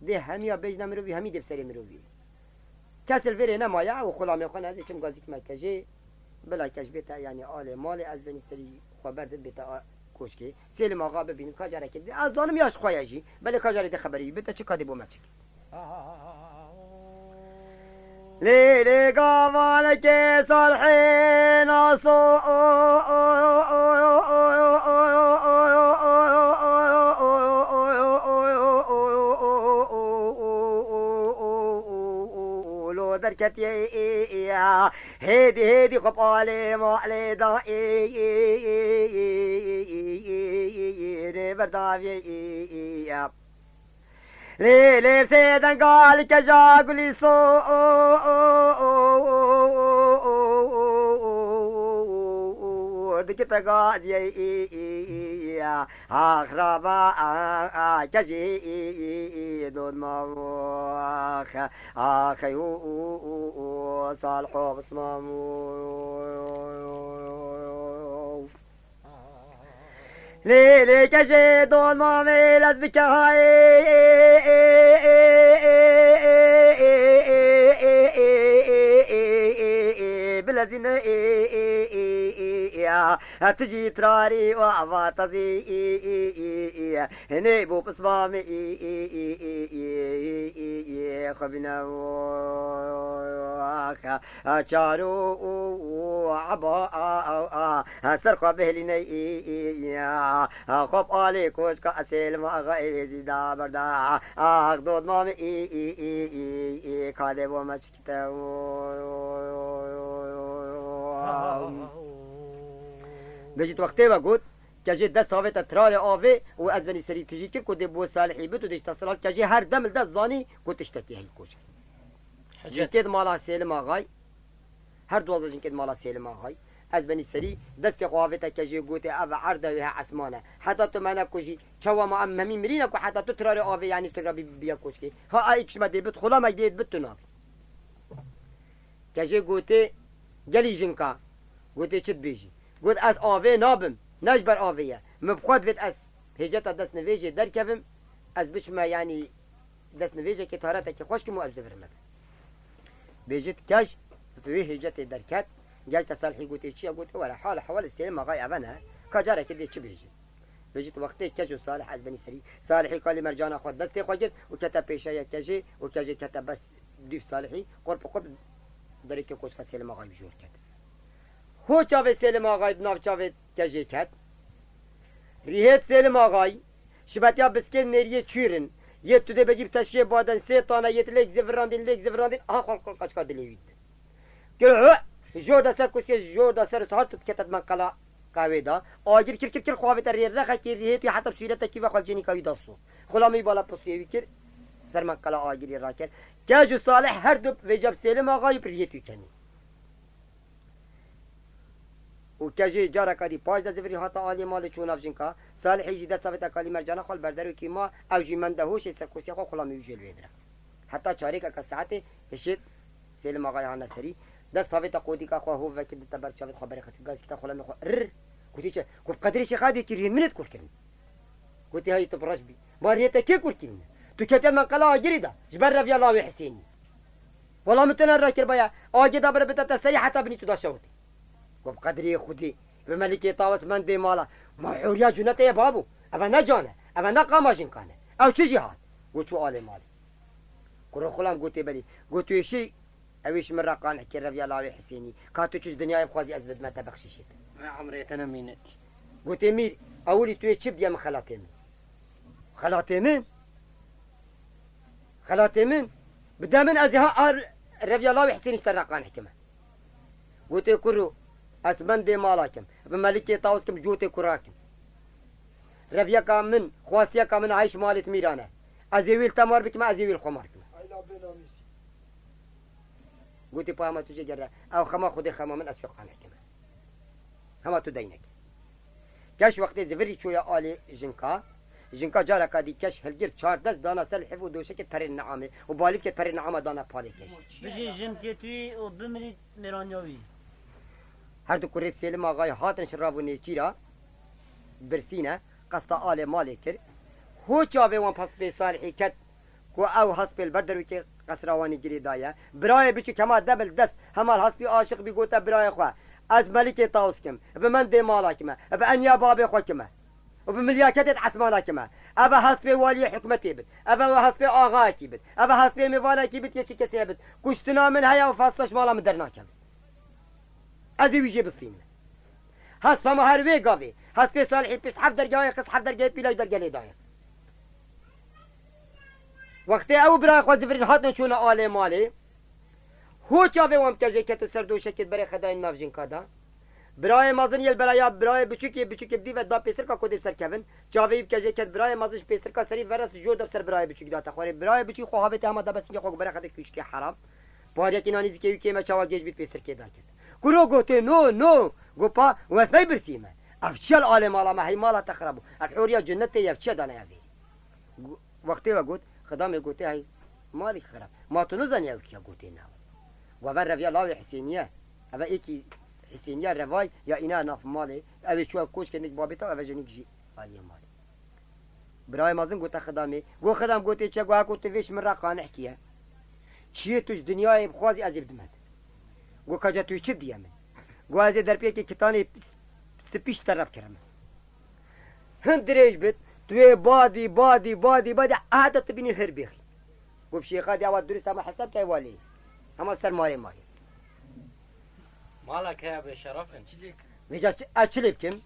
dê hemiya bêjne mirovî, hemî dê bi serê mirovî. Kes li vêrê nemaye, ew xulamê xwe ne, ez ê çim gazî kime kejê, bila kej bête, yanî alê malê ez benî serî xwe berdin bête a-, koşkê. Sêlim Axa bibînin, ka carekê dê. Ez zanim ya ji xwe ye jî, belê ka carê dê xeberî bite, çi kadê bo me çik. Lê lê gavanekê Salihê naso lo derketiye. Hêdî hêdî xwe palê malê da rê berdavê. Lê lê sê denga li keja gulî so dikite gaziyê. Ax rava kejî dodma ax ax û sal xo bismam. Lê lê kejê dodma vê lez bike hayê. Bilezîne. Tijî trarî û avatazî. Hinê bo pismamê xwe bîne. Çaro û eba ser xwe bihêlîne. Xwe bi alê koçka Sêlim Axa êzî da berda. Ax dodmamê. Kadê bo me çi Bêjit wextê ve got, ke jê dest havête trarê avê û ez benî serî tijî kir ku dê bo Salihî bit û dê ji te silav ke jê her dem li dest zanî ku tiştekî heyî koç. Jinkê di mala Sêlim Axay, her duwazdeh jinkê di mala Sêlim Axay, ez benî serî destê xwe havête ke jê gotê ev erd e wê he esman e. Heta tu me nekujî, çawa ma em hemî mirîne ku heta tu trarê avê yanî tu re bî-, biya koçkê. Ha a îkişme dê bit, xulamek dê bit tu nabî. Ke jê gotê, gelî jinka. Gotê, çi dibêjî? Got, ez avê nabim. Ne ji ber avê ye. Min bi xwe divêt ez hêceta destnivêjê derkevim. Ez biçime, yanî destnivêjekê taretekê xweş kim û ez zivirime. Bêjit kej, bi wê hêcetê derket, gel te Salihî gotê çi ye? Gotê were, hal hewalê Sêlim Axayê eve ne, ka carekê dê çi bêjî? Bêjit wextê kej û Salih ez benî serî, Salihî kalî mercana xwe destê xwe girt û kete pêşeya kejê û kejê kete bes dûv Salihî, qurp û qurp dereke koçka Sêlim Axayî bi jor ket. Ho çavê Sêlim Axayî di nav çavê kejê ket. Rîhêt Sêlim Axayî, şibetiya biskên nêriyê çûrin, yê tu dê bejî bi teşiyê baden sê tane, yê tu lêk zivirandin, lêk zivirandin, aha xwe xwe qaçka dilê wî didin. Kir hu, jor da ser kuskê, jor da ser sihar tu dikete di menqela qehwê da. Agir kir, kir, kir, xwe avête rê rexekî, rîhêt wî heta sûretekî ve xwe cênîka wî da sor. Xulamê wî bala pisûyê wî kir, ser menqela agirî rakir. Kej û Salih her du vêca bi Sêlim Axayî bi rîhêt wî kenî. Û kejê careka dî paş de zivirî hata aliyê malê çû nav jinka. Salihê jî dest avête kalî mercana xwe li ber derokî ma, ew jî mende hoşê ser kursiya xwe xulamê wî jê li wê dire. Heta çarêkeke saetê hişê Sêlim Axayê hane serî. Dest avête qodîka xwe hov vekir dite ber çavê xwe berê xwe gaz kite xulamê xwe rr. Gotî çi? Ku bi qedrê şêxa dê kî rîhên min ê kur kirin. Gotî, hayî tu bi reş bî. Ma rîhê te kê kur kirine? Tu ketiye menqela agirî de, ji ber reviya lawê Hisênî. Wela min tu ne re kir baya, agir da bire bite te serî heta binî tu da şewitî. Ku bi qedrê Xwedê, bi melikê tawis mendê mala. Ma hûriya cunetê ye babo. Eve ne can e, eve ne qama jinkan e. Ew çi jî hat? Got çû alê malê. Kuro xulam gotê belê. Got tu êşî Ew ê ji min re qanih kir reviya lawê Hisênî. Ka tu çi ji dinyayê bixwazî ez bidime te bexşîşê te. Me emrê te ne mînet. Gotê mîr, ewilî tu yê çi bidîye min xelatê min? Xelatê min? Xelatê min? Bide min ez ê ha ar reviya lawê Hisênî ji te re qanih kime. Gotê kuro, ez mendê mala kim. Bi melikê tawis kim, cotê kura kim. Reviyeka min, xwastiyeka min ayş malê mîran e. Ez ê wî li te mar bikime, ez ê wî li xwe mar bikime. Gotî pa hema tu jê gere. Ew xema Xwedê xema min ez fê qanih kime. Hema tu deyneke. Keş wextê zivirî çûye alê jinka. Jinka careka dî keş hilgirt çar dest dana ser hif û doşekê perê neamê û balîvkê perê neama dana palê keş. Bijî jinkê tu yî û bimirî mêraniya wî. Her du kurê Sêlim Axayî hatin şirav û nêçîra birsîne, qesta alê malê kir. Ho çavê wan hespê Salihî ket ku ew hespê li ber derwikê qesra wanî girê daye. Birayê biçûk hema de bil dest, hema li hespî aşiq bî, gote birayê xwe, ez melikê tawis kim, bi mendê mala kime, bi eniya babê xwe kime. Û bi milyaketê di esmana kime. Eve hespê waliyê hikûmetê bit. Eve we hespê axayekî bit. Eve hespê mêvanekî bit, yekî kesê bit. Kuştina min heye û fazla ji mala min dernakeve. Ez ê wî jê bistînim. Hesp hema her wê gavê. Hespê Salihî pişt heft dergehayê xist, heft dergehê pîlay dergelê daye. Wextê ew birayê xwe zivirîn hatin çûne alê malê. Ho çavê wan bi kejê ket û ser doşekê berê xedayên nav jinka da. Birayê mezin yê li beraya birayê biçûkê, biçûkê bi dî ve da pêsirka ku dê bi ser kevin. Çavê wî bi kejê ket, birayê mezin ji pêsirka serî verast jor de bi ser birayê biçûk date xwarê. Birayê biçûk xwe havête hema da besingê xwe ku bere xedek pîşkê heram. Pariyekî nanî zikê wî kême çawa gêj bît pêsirkê da ket. Kuro gotê no, no. Go pa, wes ney birsî me. Ev çiya li alê mala me hey mala te xirab bû. Ev horiya cinnetê ye, ev çiya dane evê. Go-, wextê we got, xidamê gotê hey, malî xirab. Ma tu nizanî ew kî ye gotê ne. We ver reviya lawê Hisêniye. Eve êkî Hisêniye revay ya îna nav malê. Ew ê çû ev koçkê nik babê te, eve jinik jî aliyê malê. Birayê mezin gote xidamê. Go xidam gotê çi? Go heko tu vê ji min re qanih kiye. Çiyê tu ji dinyayê bixwazî ez ê bidime te. Go kaca tu çi diye min? Go ez ê derpiyekê kitanê spî ji te re bikirime. Hin dirêj bit, tu yê badî, badî, badî, badî, heta tu bînî hir bêxî. Got, şêxa dê ewa durist hema hesab kay walê. Hema ser mayê mayê. Malek heye bê şeref in. Vêca çi, ez çi lê bikim?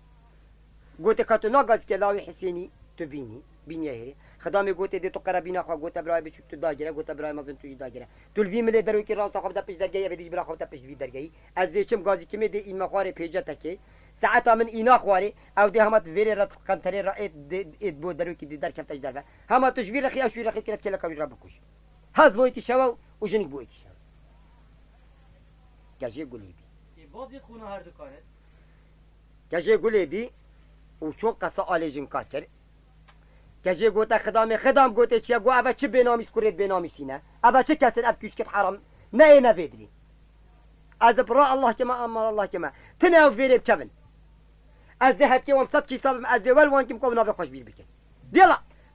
Gote ka tu nagazike lawê Hisênî, tu bînî, bîniye hêrê. Xidamê gote dê tu qerebîna xwe, gote birayê biçûk tu dagire, gote birayê mezin tu jî dagire. Tu li vî milê derwekî rawsa xwe bide pişt dergehî, evê dî jî bila xwe bide pişt vî dergehî. Ez dê çim gazî kimê dê înme xwarê pêceteke. Saeta min îna xwarê, ew dê hema di vêrê re, di qenterê re êt, dê, êt bo derwekî dê derkefte ji derve. Hema tu ji vî rexî, ew ji wî rexî kire, kêleka wî re bikuj. Hez bo êkî şewe û jinik bo êkî şewe. Kejê gulê bî. Ê, bavê xûna her du kare. Kejê gulê bî û çû qesta alê jinka kir. Kejê gote xidamê, xidam gote çi ye? Go eve çi bênamîs kurêt bênamîsî ne? Eve çi kesin ev kûçkit heram? Ne ê ne vê dilî. Ez bi ra Allah kime, aman Allah kime. Tine ew vêrê bikevin. Ez dê hetkê wan sed kîsa bim, ez dê wel wan kim ku ew navê xwe ji bîr bikin. Dêla,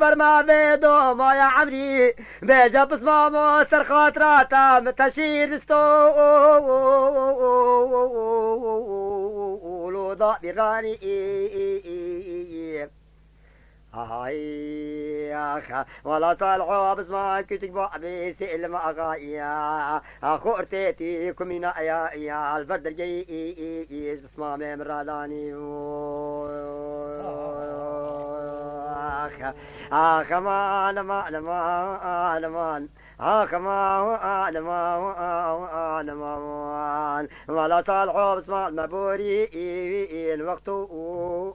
berma vê domaya emrî. Bêje pismamo ser xatira te min te şîr disto. Lo da bîranî. Hay, ax, wala Salih, o bisman küçük bu abi Selim Ağa ya. Ax, orteti kumina ya, ya, alver dergeyi, i, i, i, bisman memradani. Ax, ax, aman, aman, aman, aman. Ax, aman, aman, aman, aman. Wala Salih, o bisman mebori, i, i, i, wextu, u,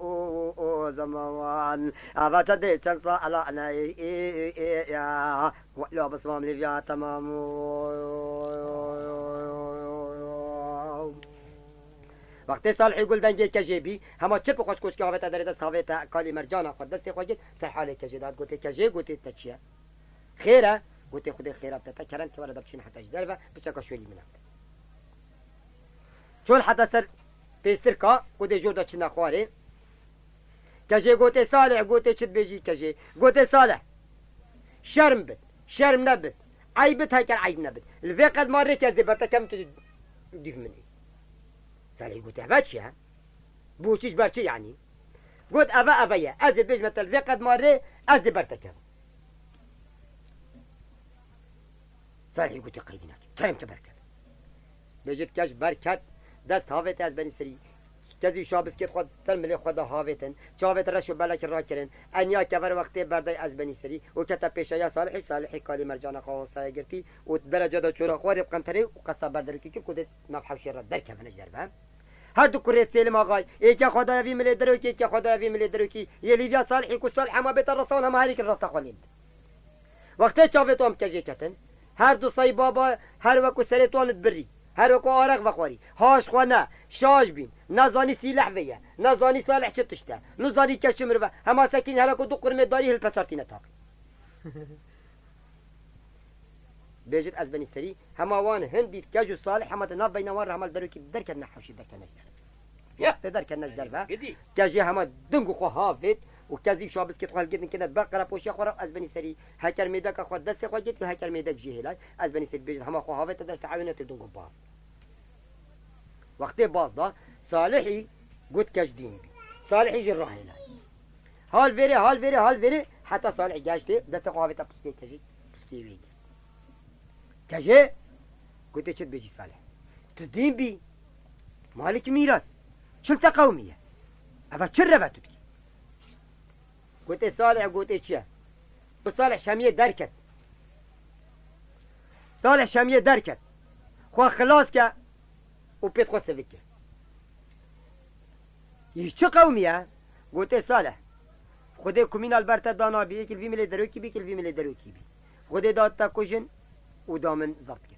u, u, u, zaman. Ava çendê çend sala ne, e, e, e, ya. Wela bismam lêviya temam. Wextê Salihî gul dengê kejê bî, hema çi bi xweş koçkî avête derê dest avête kalî mercana xwe destê xwe girt, ser halê kejê dat gotê, kejê gotê te çi ye? Xêr e? Gotê Xwedê xêra te, te kerem ke were de biçîn heta ji derve, biçeka şolî min e. Çol heta ser pêstirka, ku dê jor de çine xwarê. Kejê gotê Salih, gotê çi dibêjî kejê? Gotê Salih, şerm bit, şerm nebit, eyb bit, heker eyb nebit. Li vê qed ma rê ke ez dê ber te kem tu dîv min î. Salih gotê, eve çi ye? Boçî ji ber çi yanî? Got, eve, eve ye. Ez ê bêjme te li vê qed ma rê, ez dê ber te kevim. Salihî gotî, qeydî nake. Kerem ke berket. Bêjit, keş berket, dest havêt ez benî serî. Kezî şabiskêt xwe ser milê xwe de havêtin. Çavêt reş û belekî rakirin. Eniya kever wextê berdey ez benî serî. Û kete pêşeya Salihî, Salihî kalî mercana xwe hosaya girtî. Û bereca da çora xwe rê bi qenterê û qesta berderokî kir ku dê nav hewşê re derkevine ji derve. Her du kurê Sêlim Axay, êke xwe daye vî milê derokî, êke xwe daye vî milê derokî. Yê lîviya Salihî ku Salih hema bête rasta wan hema herî kir rasta xwe lê bidin. Wextê çavê wan bi kejê ketin, her du sey baba her weku serê wan dibirî, her weku areq vexwarî, haş xwe ne, şaş bîn, ne zanî sîleh vê ye, ne zanî Salih çi tişt e, ne zanî ke çi mirov e, hema sekîn her weku du qurmê darî hilpesartîne taqî. Bêjit ez benî serî, hema wan hin dît, kej û Salih hema di nav beyna wan re hema li derokî derketine hewşê derketine ji derve. Ya. Te derketine ji derve. Gidî. Kejê hema ding û xwe havêt û kezî şabiskêt xwe hilgirtin kirine ber qerepoşiya xwe re ez benî serî. Heker mêdeka xwe destê xwe girtî, heker mêdek jê hêlay. Ez benî serî bêjit hema xwe havêt te dest ewîne te ding û baz. Wextê baz da, Salihî got kej dîn bî. Salihî jî rahêlay. Hal vêrê, hal vêrê, hal vêrê, heta Salih geştê, destê xwe havête piskê kejê, piskê wê girt. Kejê, gotê çi dibêjî Salih? Tu dîn bî, malik mîras, çil te qewmî ye. Eva çi reve tu dikî? Gotê Salih, gotê çi ye? Got Salih şemiyê derket. Salih şemiyê derket. Xwe xilas ke û pêt xwe sivik ke. Yî çi qewmî ye? Gotê Salih. Xwedê kumîna li ber te dana bî, êkil vî milê derokî bî, êkil vî milê derokî bî. Xwedê da te kujin û da min zebt kir.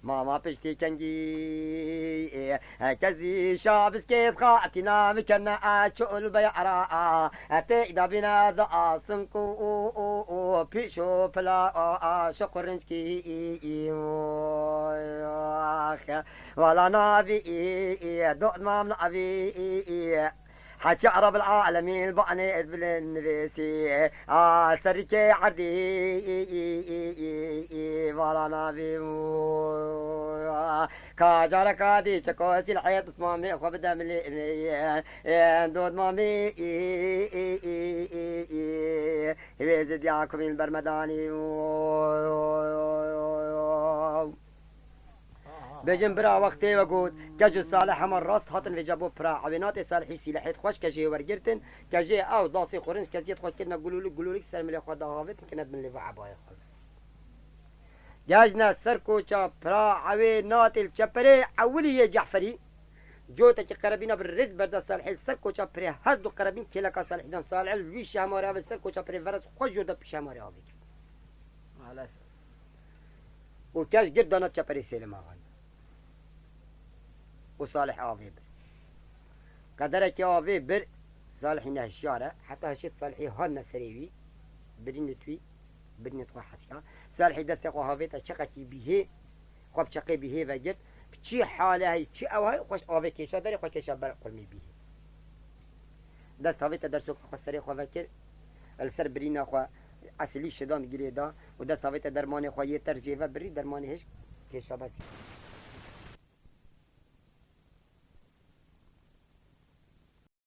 Mama piştî kengî, kezî şabiskê xatîna mikene a çol beyara, tê dabîne da asink û, û, û, û, pîş û pila a, a, şo qurinçkî, vala navî, dot mam navî, Heçî Reb el Alemîn banê ez bilin nivêsî, a serikê erdî, vala navî, ka careka dî çeko sîlhê pismamê xwe bide milê, dot mamê, hêvê zidya kumîn bermedanî. Bêjin bira wextê we got, kej û Salih hema rast hatin vêca bo pira ewê natê Salihî sîlehêt xweş kejê wergirtin, kejê ew dasê xwe rinc keziyet xwe kirine gulûlik gulûlik ser milê xwe dahavêtin kine bin lê ve ebayê xwe. Gejne ser koça pira ewê natê li çeperê ewilî yê Ceferî, cotekî qerebîna bi rêz berda Salihê li ser koça pirê her du qerebîn kêleka Salihî dan Salih li wî şehmarê ave ser koça pirê verez xwe jor de şehmarê avê kir. Maalesef. Û keş gir dana çeperê Sêlim Axayî. Û Salih avê bir. Qederekê avê bir, Salihî nehişyar e. Heta hişê Salihî hatine serê wî, birînê twî, birînê xwe hesiya. Salihî destê xwe havête çeqekî bîhê, xwe bi çeqê bîhê vegirt. Bi çi hale hey, çi ew hey, xweş avê kêşa derê, xwe kêşa ber qurmî bîhê. Dest havête dersoka xwe serê xwe vekir, li ser birîna xwe esilî şidan girê da û dest havête dermanê xwe yê ter jê ve birî, dermanê hişk kêşa bes.